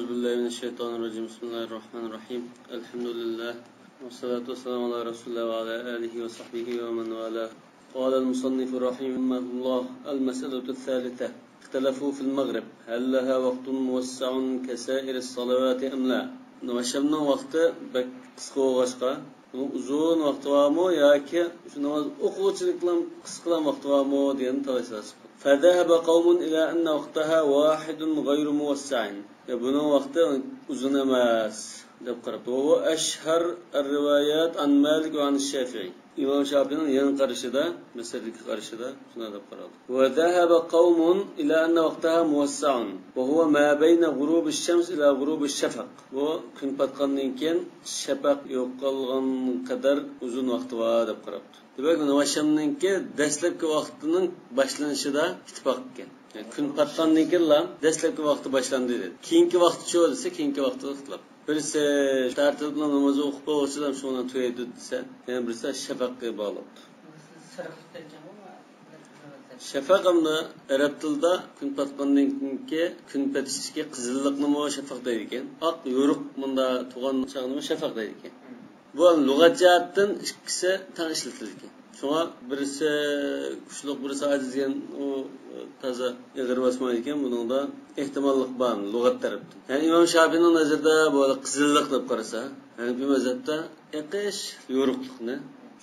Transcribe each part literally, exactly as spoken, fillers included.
أعوذ بالله من الشيطان الرجيم. بسم الله الرحمن الرحيم. الحمد لله. والصلاة والسلام على رسول الله وعلى آله وصحبه ومن والاه. قال المصنف رحمه الله: المسألة الثالثة. اختلفوا في المغرب، هل لها وقت موسع كسائر الصلوات أم لا؟ نامازشامنىڭ ۋاقتى بەك قىسقا بولغاچقا، بۇنىڭ ئۇزۇن ۋاقتى بارمۇ ياكى شۇ ناماز ئوقۇغۇچىلىكلا قىسقىلا ۋاقتى بارمۇ دېگەن تالاش-تارتىش. فذهب قوم إلى أن وقتها واحد غير موسع. يا، بۇنىڭ ۋاقتى ئۇزۇن ئەمەس دەپ قاراپتۇ. وهو أشهر الروايات عن مالك وعن الشافعي. ئىمام شافىئىنىڭ يېڭى قارىشىدا، مەسىلىدىكى قارىشىدا شۇنداق دەپ قارالدى. وذهب قوم إلى أن وقتها موسع، وهو ما بين غروب الشمس إلى غروب الشفق. بۇ كۈن پاتقاندىن كېيىن شەپەق يوقالغان قەدەر ئۇزۇن ۋاقتى بار دەپ قاراپتۇ. دېمەك، نامازشامنىڭكى دەسلەپكى ۋاقتىنىڭ باشلىنىشىدا ئىتتىپاق ئىكەن. يەنى كۈن پاتقاندىن كېيىنلا دەسلەپكى ۋاقتى باشلاندى دېدى. كېيىنكى ۋاقتى شۇ دېسە، كېيىنكى ۋاقتىدا ئىختىلاپ. بىرسى تارتىلىپ ناماز ئوقۇپ بولغۇچىلا شۇنىڭ تۈگەيدۇ دېسە، يەنە بىرسى شەپەققە باغلىپتۇ. شەپەق ئەمدى ئەرەب تىلىدا كۈن پاتقاندىن كېيىنكى كۈن پېتىشتىكى قىزىللىقنىمۇ شەپەق دەيدىكەن. ئاق يورۇق مۇندا تۇغان چاغنىمۇ شەپەق دەيدىكەن. بۇ ھەم لۇغەت جەھەتتىن ئىككىسى تەڭ ئىشلىتىلىدىكەن. شۇڭا بىرسى كۈچلۈك، بىرسى ئاجىز دېگەن ئۇ تازا ئېغىر باسمايدىكەن. بۇنىڭدا ئېھتىماللىق بار لۇغەت تەرەپتىن. يەنى ئىمام شافىئىنىڭ نەزىرىدە بۇ قىزىللىق دەپ قارىسا، ھەنىفىي مەزھەپتە ئېقىش، يورۇقلۇقنى،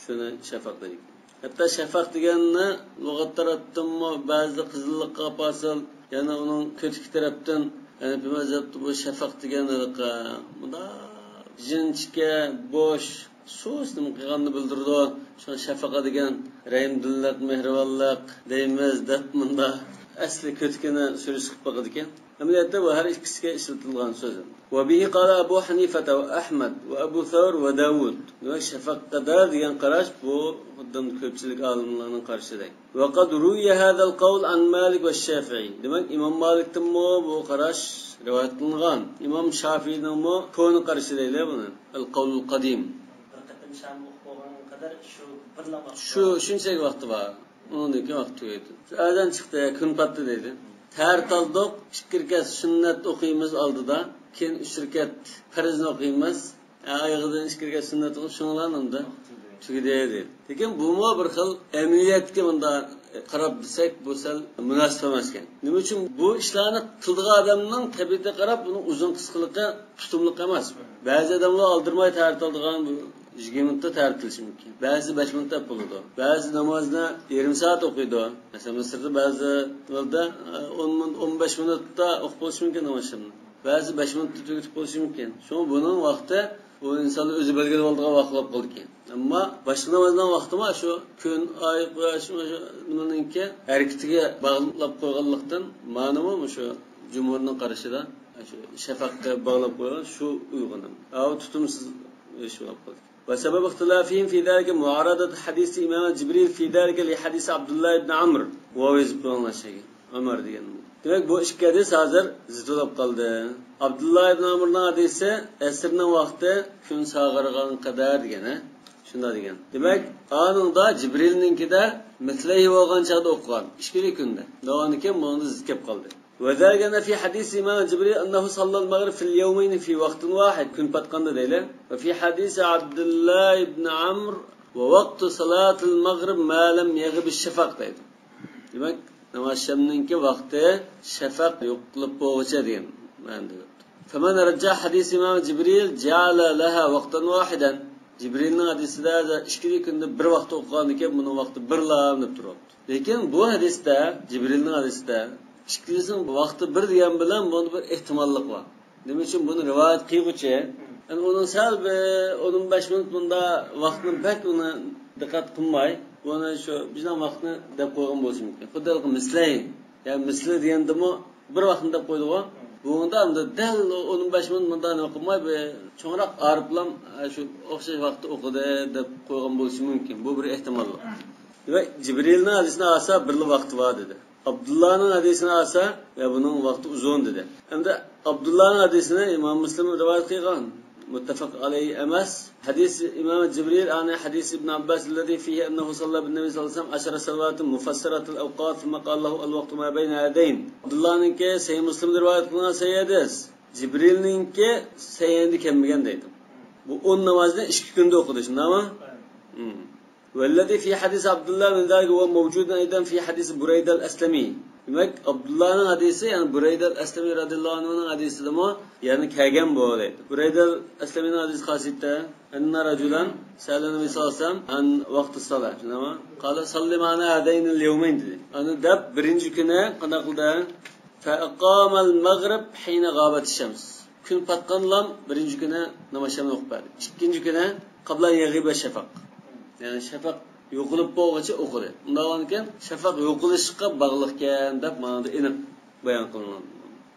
شۇنى شەپەق دەيدىكەن. ھەتتا شەپەق دېگەننى لۇغەت تەرەپتىنمۇ بەزىدە قىزىللىققا ئاپارسا، يەنە ئۇنىڭ كۆتىكى تەرەپتىن، ھەنىفىي مەزھەپتە بۇ شەپەق دېگەن ھېلىقى مۇنداق جىنچىكە، بوش، سۇس نېمە قىلغاننى بىلدۈرىدۇ. شۇڭا شەپەقە دېگەن رەھىمدىللىق، مېھرىبانلىق دەيمىز دەپ مۇنداق ئەسلى كۆتىكىنى سۈرۈشتە قىلىپ باقىدىكەن. ئەمەلىيەتتە بۇ ھەر ئىككىسىگە ئىشلىتىلغان سۆز. وبه قال أبو حنيفة وأحمد وأبو ثور وداود. دېمەك، شەپەق قەدەر دېگەن قاراش بۇ خۇددى كۆپچىلىك ئالىملارنىڭ قارىشىدەك. وقد روي هذا القول عن مالك والشافعي. دېمەك، ئىمام مالىكتىنمۇ بۇ قاراش رىۋايەت قىلىنغان. ئىمام شافىئىنىڭمۇ كونا قارىشى دەيلى بۇنى. القول القديم. بىر قېتىم شام ئوقۇپ بولغانغا قەدەر شۇ بىرلا ۋاقىت شۇ، بار. شۇنچىلىك ۋاقتى بار. ئۇنىڭدىن كېيىن ۋاقىت تۈگەيدۇ. ئەزان چىقتى، كۈن پاتتى دەيدۇ. تەھەرەت ئالدۇق، ئىككى رەكەت سۈننەت ئوقۇيمىز ئالدىدا، كېيىن ئۈچ رەكەت پەرزنى ئوقۇيمىز. ئايىغىدىن ئىككى رەكەت سۈننەت قىلىپ، شۇنىڭ بىلەن ئەمدى تۈگىدى، دېدى. لېكىن بۇمۇ بىر خىل ئەمەلىيەتكە مۇنداق قاراپ دېسەك، بۇ سەل مۇناسىپ ئەمەسكەن. نېمە ئۈچۈن؟ بۇ ئىشلارنى قىلىدىغان ئادەمنىڭ تەبىئىتىگە قاراپ، ئۇنىڭ ئۇزۇن قىسقىلىقى تۇتۇملۇق ئەمەس. بەزى ئادەملەر ئالدىرىماي تەھەرەت ئالىدىغان، بۇ يىگىرمە مىنۇتتا تەھەرەت قىلىشى مۇمكىن. بەزى بەش مىنۇتتا بولىدۇ. بەزى نامازنى يېرىم سائەت ئوقۇيدۇ. مەسىلەن، مىسىردا بەزىلەردە، ئە، ئون مىنۇت، ئون بەش مىنۇتتا ئوقۇپ بولۇشى مۇمكىن ناماز شامنى. بەزى بەش مىنۇتتا تۈگىتىپ بولۇشى مۇمكىن. شۇڭا بۇنىڭ ۋاقتى ئۇ ئىنسانلار ئۆزى بەلگىلەپ ئالىدىغان ۋاقىت بولۇپ قالىدىكەن. ئەمما باشقا نامازنىڭ ۋاقتىمۇ شۇ كۈن، ئاي، قۇياش، شۇ نېمىنىڭكى ھەرىكىتىگە باغلاپ قويغانلىقتىن، مانىمۇ مۇشۇ جۇمھۇرنىڭ قارىشىدا شۇ شەپەققە باغلاپ قويغان شۇ ئۇيغۇن. ئاۋۇ تۇتۇمسىز ئىش بولۇپ قالدى. وسبب اختلافهم في ذلك معارضة حديث إمام جبريل في ذلك لحديث عبد الله بن عمرو. ۋاۋ يېزىپ قويۇڭلار شەيگە. ئۆمەر دېگەن. دېمەك، بۇ ئىككى ھەدىس ھازىر زىت بولۇپ قالدى. ئابدۇللا ئىبن ئامرنىڭ ھەدىسى ئەسىرنىڭ ۋاقتى كۈن ساغارغان قەدەر دېگەن، ھە؟ شۇنداق دېگەن. دېمەك، ئانىڭدا جىبرىلنىڭكىدە مىسلەيھى بولغان چاغدا ئوقۇغان. ئىككىلى كۈندە. داۋامىدىن كېيىن بۇنىڭدا زىت كېلىپ قالدى. وذلك أن في حديث إمام جبريل أنه صلى المغرب في اليومين في وقت واحد. كۈن پاتقاندا دەيلى. وفي حديث عبد الله بن عمرو ووقت صلاة المغرب ما لم يغب الشفق دەيدۇ. دېمەك، ناماز شامنىڭكى ۋاقتى شەپەق يوقىلىپ بولغۇچە دېگەن مەنىدە. فمن رجح حديث إمام جبريل جعل لها وقتا واحدا. جىبرىلنىڭ ھەدىسىدە ئىككىلى كۈندە بىر ۋاقىت ئوقۇغاندىكىن، بۇنىڭ ۋاقتى بىرلا دەپ تۇرۇپتۇ. لېكىن بۇ ھەدىستە، جىبرىلنىڭ ھەدىسىدە ئىككىلىسىنىڭ ۋاقتى بىر دېگەن بىلەن بۇندا بىر ئېھتىماللىق بار. نېمە ئۈچۈن؟ بۇنى رىۋايەت قىلغۇچى، يەنى ئۇنىڭ سەل بىر ئون بەش مىنۇت مۇندا ۋاقتىنى بەك ئۇنى دىققەت قىلماي، بۇنى شۇ بىزنىڭ ۋاقتىنى دەپ قويغان بولۇشى مۇمكىن. خۇددى ھېلىقى مىسلەي، يا مىسلى دېگەندىمۇ بىر ۋاقىتنى دەپ قويدىغۇ. بۇنىڭدا ئەمدى دەل ئون بەش مىنۇت مۇندا نېمە قىلماي، بىر چوڭراق ئارىپلام شۇ ئوخشاش ۋاقىتتا ئوقۇدى دەپ قويغان بولۇشى مۇمكىن. بۇ بىر ئېھتىماللىق. دېمەك، جىبرىلنىڭ ھەدىسىنى ئالسا، بىرلا ۋاقتى بار دېدى. ئابدۇللانىڭ ھەدىسىنى ئالسا، يا بۇنىڭ ۋاقتى ئۇزۇن دېدى. ئەمدى ئابدۇللانىڭ ھەدىسىنى ئىمام مۇسلىم رىۋايەت قىلغان. مۇتتەپەق ئەلەيھى ئەمەس. حديث إمام جبريل عن حديث ابن عباس الذي فيه أنه صلى بالنبي صلى الله عليه وسلم عشر صلوات مفسرة الأوقات ثم قال له: الوقت ما بين هذين. ئابدۇللانىڭكى سەھىھ مۇسلىمدا رىۋايەت قىلىنغان سەھىھ ھەدىس. جىبرىلنىڭكى سەييەندە كەلمىگەن دەيدۇ. بۇ ئون نامازنى ئىككى كۈندە ئوقۇدى، شۇنداقمۇ؟ ھە. ھىم. والذي في حديث عبد الله من ذلك هو موجود أيضا في حديث بريدة الأسلمي. دېمەك، ئابدۇللانىڭ ھەدىسى، يەنى بۇرەيدە ئەسلەمى رەزىياللاھۇ ئەنھۇنىڭ ھەدىسىدىمۇ يەنە كەلگەن بۇ دەيدۇ. بۇرەيدە ئەسلەمىنىڭ ھەدىسى قايسى ئىدى؟ أن رجلا سأل النبي صلى الله عليه وسلم عن وقت الصلاة. شۇنداقمۇ؟ قال صل معنا هذين اليومين دېدى. ئانا دەپ بىرىنچى كۈنى قانداق قىلدى؟ فأقام المغرب حين غابت الشمس. كۈن پاتقانلام بىرىنچى كۈنى ناماز شەمنى ئوقۇپ بەردى. ئىككىنچى كۈنى قبل أن يغيب الشفق. يەنى شەپەق يوقىلىپ بولغۇچە ئوقۇدى. ئۇنداق بولغاندىكىن شەپەق يوقىلىشقا باغلىقكەن دەپ ماڭىدا ئېنىق بايان قىلىنغان.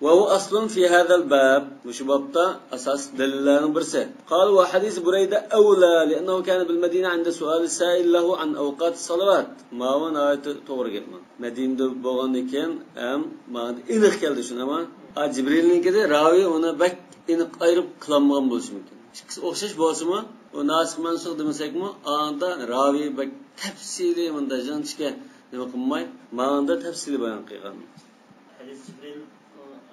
وهو أصل في هذا الباب. مۇشۇ بابتا ئاساسلىق دەلىللەرنىڭ بىرسى. قال وحديث بريدة أولى لأنه كان بالمدينة عند سؤال السائل له عن أوقات الصلوات. ماۋۇ ناھايىتى توغرا گەپ. مەدىنىدە بولغاندىن كېيىن ھەم ماڭىدا ئېنىق كەلدى شۇنداقمۇ؟ ئا، جىبرىلنىڭكىدە راۋى ئۇنى بەك ئېنىق ئايرىپ قىلالمىغان بولۇشى مۇمكىن. ئىككىسى ئوخشاش بولسىمۇ، ئۇ ناسىخ مەنسۇخ دېمىسەكمۇ، ئاندا راۋى بەك تەپسىلىي مۇنداق جىڭچىكە نېمە قىلماي، ماڭىدا تەپسىلىي بايان قىلغان. ھەدىس جىبرىل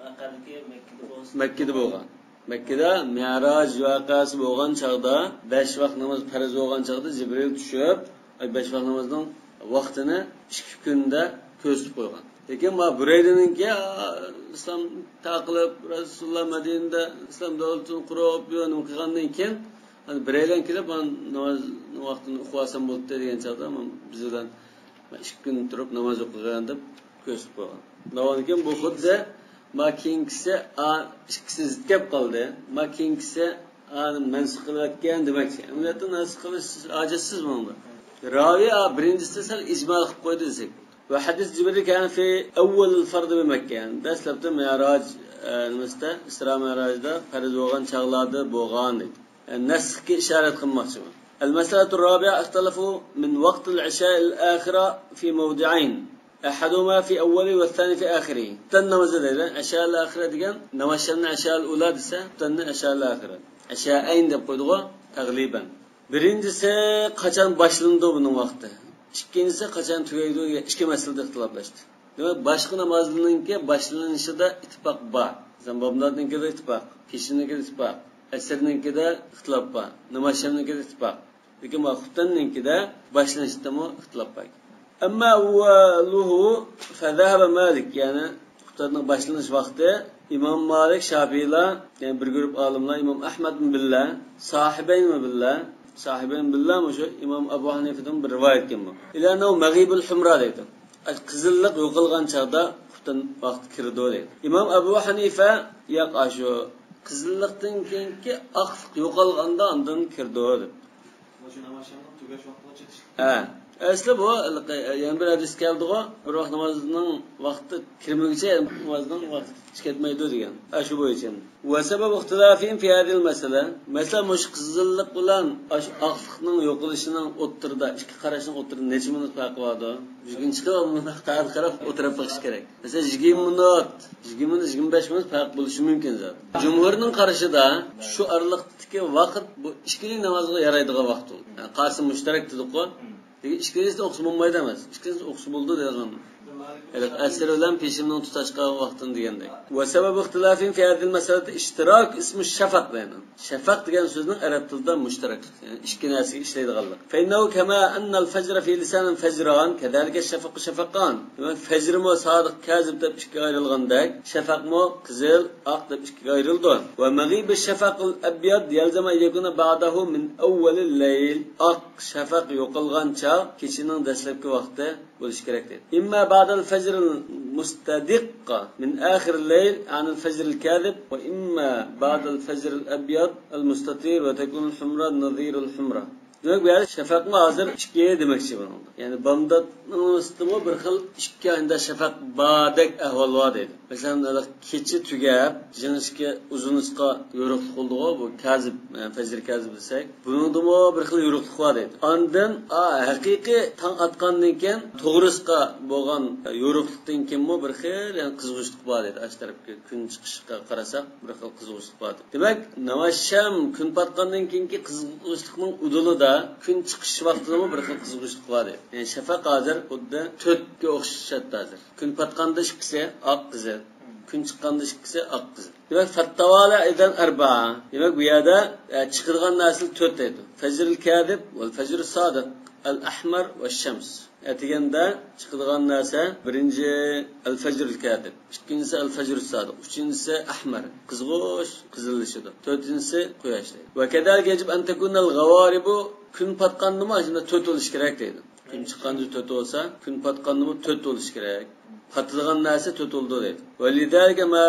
ۋەقەدىكى مەككىدە بولسا، مەككىدە بولغان. مەككىدە مىئراج ۋەقەسى بولغان چاغدا، بەش ۋاق ناماز پەرز بولغان چاغدا جىبرىل چۈشۈپ، ئاي، بەش ۋاق نامازنىڭ ۋاقتىنى ئىككى كۈندە كۆرسىتىپ قويغان. لېكىن ما بۇرەيدىنىڭكى، ئا، ئىسلام تاقىلىپ، رەسۇلۇللا مەدىنىدە ئىسلام دۆلىتىنى قۇرۇپ، يۆنۈم قىلغاندىن كېيىن، ئانا بىرەيلەن كېلىپ، مانا ناماز ۋاقتىنى ئۇقۇۋالسام بولدى دېگەن چاغدا، مانا بىز بىلەن ئىككى كۈن تۇرۇپ ناماز ئوقۇغان دەپ كۆرسىتىپ قويغان. ناۋادا كېيىن بۇ خۇددى ما كېيىنكىسى، ئا، ئىككىسى زىت كەپ قالدى. ما كېيىنكىسى ئانى مەنسۇخ قىلىۋەتكەن دېمەكچى. ئەمەلىيەتتە مەنسۇخ قىلىش ھاجەتسىز بۇنىڭدا. راۋى، ئا، بىرىنچىسى سەل ئىجمال قىلىپ قويدى دېسەك. وحديث جبريل كان في أول الفرض بمكة. يەنى دەسلەپتە مىئراج، ئە، نېمىسىدە، ئىسرا مىئراجدا پەرز بولغان چاغلاردا بولغان دەيدۇ. نەسخكە ئىشارەت قىلماقچىمەن. المسألة الرابعة، اختلفوا من وقت العشاء الآخرة في موضعين، أحدهما في أوله والثاني في آخره. خۇپتەن نامىزى دەيدۇ. ئەشائىل ئاخىرە دېگەن، ناماز شەمنى ئەشائىل ئۇلا دېسە، خۇپتەننى ئەشائىل ئاخىرە. ئەشائەين دەپ قويدىغۇ، تەغلىبەن. بىرىنچىسى قاچان باشلىنىدۇ بۇنىڭ ۋاقتى؟ ئىككىنچىسى قاچان تۈگەيدۇ؟ ئىككى مەسىلىدە ئىختىلاپلاشتى. دېمەك، باشقا نامازنىڭكى باشلىنىشىدا ئىتتىپاق بار. مەسىلەن، بامداتنىڭكىدە ئىتتىپاق، پېشىننىڭكىدە ئىتتىپاق، ئەسىرنىڭكىدە ئىختىلاپ بار، ناماز شەمنىڭكىدە ئىتتىپاق. لېكىن ما خۇپتەننىڭكىدە باشلىنىشتىمۇ ئىختىلاپ بار. أما أوله فذهب مالك، يەنى خۇپتەننىڭ باشلىنىش ۋاقتى ئىمام مالىك، شاپىئىيلار، يەنى بىر گۇرۇپ ئالىملار، ئىمام ئەھمەدمۇ بىللە، ساھىبەينمۇ بىللە، ساھىبەين بىللە مۇشۇ ئىمام ئەبۇ ھەنىفىدىن بىر رىۋايەت كەلگەن بۇ. إلى أنه مغيب الحمرة دەيدۇ. قىزىللىق يوقالغان چاغدا خۇپتەن ۋاقتى كىرىدۇ دەيدۇ. ئىمام ئەبۇ ھەنىفە، ياق، ئاشۇ قىزىللىقتىن كېيىنكى ئاقلىق يوقالغاندا ئاندىن كىرىدۇ دەپ. مۇشۇ ناماز شەمنىڭ تۈگەش ۋاقتىغا چېتىشلىق. ھە. ئەسلى بۇ، يەنە بىر ھەدىس كەلدىغۇ، بىر ۋاق نامازنىڭ ۋاقتى كىرمىگۈچە نامازنىڭ ۋاقتى كەتمەيدۇ دېگەن. ئاشۇ بويىچە. وسبب اختلافهم في هذه المسألة، مەسىلەن، مۇشۇ قىزىللىق بىلەن ئاشۇ ئاقلىقنىڭ يوقىلىشىنىڭ ئوتتۇرىدا، ئىككى قاراشنىڭ ئوتتۇرىدا نەچچە مىنۇت پەرقى باردۇ؟ يۈزگىنچە قىلىپ، مۇنداق قاراپ ئولتۇرۇپ بېقىش كېرەك. مەسىلەن، يىگىرمە مىنۇت، يىگىرمە مىنۇت، يىگىرمە بەش مىنۇت پەرق بولۇشى مۇمكىن زادى. جۇمھۇرنىڭ قارىشىدا شۇ ئارىلىقتىكى ۋاقىت بۇ ئىككىلى نامازغا يارايدىغان ۋاقىت بولدى. يەنى قاسىم مۇشتەرەك دېدۇققۇ. لېكىن ئىككىلىسى ئوقۇسا بولمايدۇ ئەمەس. ئىككىلىسى ئوقۇسا بولىدۇ دەيدىغان. ھېلىقى ئەسىر بىلەن پېشىننىڭ تۇتاشقان ۋاقتىنى دېگەندەك. وسبب اختلافهم في هذه المسألة اشتراك اسم الشفق دەيدۇ. شەفەق دېگەن سۆزنىڭ ئەرەب تىلىدا مۇشتەرەكلىك، يەنى ئىككى نەرسىگە ئىشلەيدىغانلىق. فإنه كما أن الفجر في لسان فجران، كذلك الشفق شفقان. دېمەك، فەجرمۇ سادىق، كازىب دەپ ئىككىگە ئايرىلغاندەك، شەفەقمۇ قىزىل، ئاق دەپ ئىككىگە ئايرىلىدۇ. ومغيب الشفق الأبيض يلزم أن يكون بعده من أول الليل. ئاق شەفەق يوقالغان چاغ كېچىنىڭ دەسلەپكى ۋاقتى بولۇشى كېرەك دەيدۇ. إما بعد الفجر المستدق من آخر الليل عن الفجر الكاذب، وإما بعد الفجر الأبيض المستتر وتكون الحمرة نظير الحمرة. دېمەك، بۇ يەردە شەپەقمۇ ھازىر ئىككى دېمەكچى بۇنىڭدا. يەنى بامداتنىڭ ئۈستىدىمۇ بىر خىل ئىككى ئاينىدا شەپەق باردەك ئەھۋال بار دەيدۇ. مەسىلەن، كېچە تۈگەپ، جىڭىشكە ئۇزۇنۇشقا يورۇقلۇق بولىدىغۇ، بۇ كازىب، ئە، فەجر كازىب دېسەك. بۇنىڭدىمۇ بىر خىل يورۇقلۇق بار دەيدۇ. ئاندىن، ئا، ھەقىقىي تاڭ ئاتقاندىن كېيىن توغرىسىغا بولغان يورۇقلۇقتىن كېيىنمۇ بىر خىل، يەنى قىزغۇچلۇق بار دەيدۇ. ئاشۇ تەرەپكە كۈن چىقىشقا قارىساق، بىر خىل قىزغۇچلۇق بار دەيدۇ. دېمەك، ناماز شەم كۈن پاتقاندىن كېيىنكى قىزغۇچلۇقنىڭ ئۇدۇلىدا كۈن چىقىش ۋاقتىدىمۇ بىر خىل قىزغۇچلۇق بار دەيدۇ. يەنى شەپەق ھازىر خۇددى تۆتكە ئوخشىشاتتى ھازىر. كۈن پاتقاندا ئىككىسى ئاق قىزىل. كۈن چىققاندا ئىككىسى ئاق قىزىل. دېمەك، فالتوالع إذن أربعة. دېمەك، بۇ يەردە، ئە، چىقىدىغان نەرسىلەر تۆت دەيدۇ. فجر الكاذب والفجر الصادق، الأحمر والشمس. ئەتىگەندە چىقىدىغان نەرسە، بىرىنچى ئەل فەجرۇل كەزىب، ئىككىنچىسى ئەل فەجرۇس سادىق، ئۈچىنچىسى ئەھمەر، قىزغۇچ، قىزىللىشىدۇ، تۆتىنچىسى قۇياش دەيدۇ. وكذلك يجب أن تكون الغوارب، كۈن پاتقاندىمۇ شۇنداق تۆت بولۇشى كېرەك دەيدۇ. كۈن چىققاندا تۆت بولسا، كۈن پاتقاندىمۇ تۆت بولۇشى كېرەك. پاتىدىغان نەرسە تۆت بولىدۇ دەيدۇ. ولذلك ما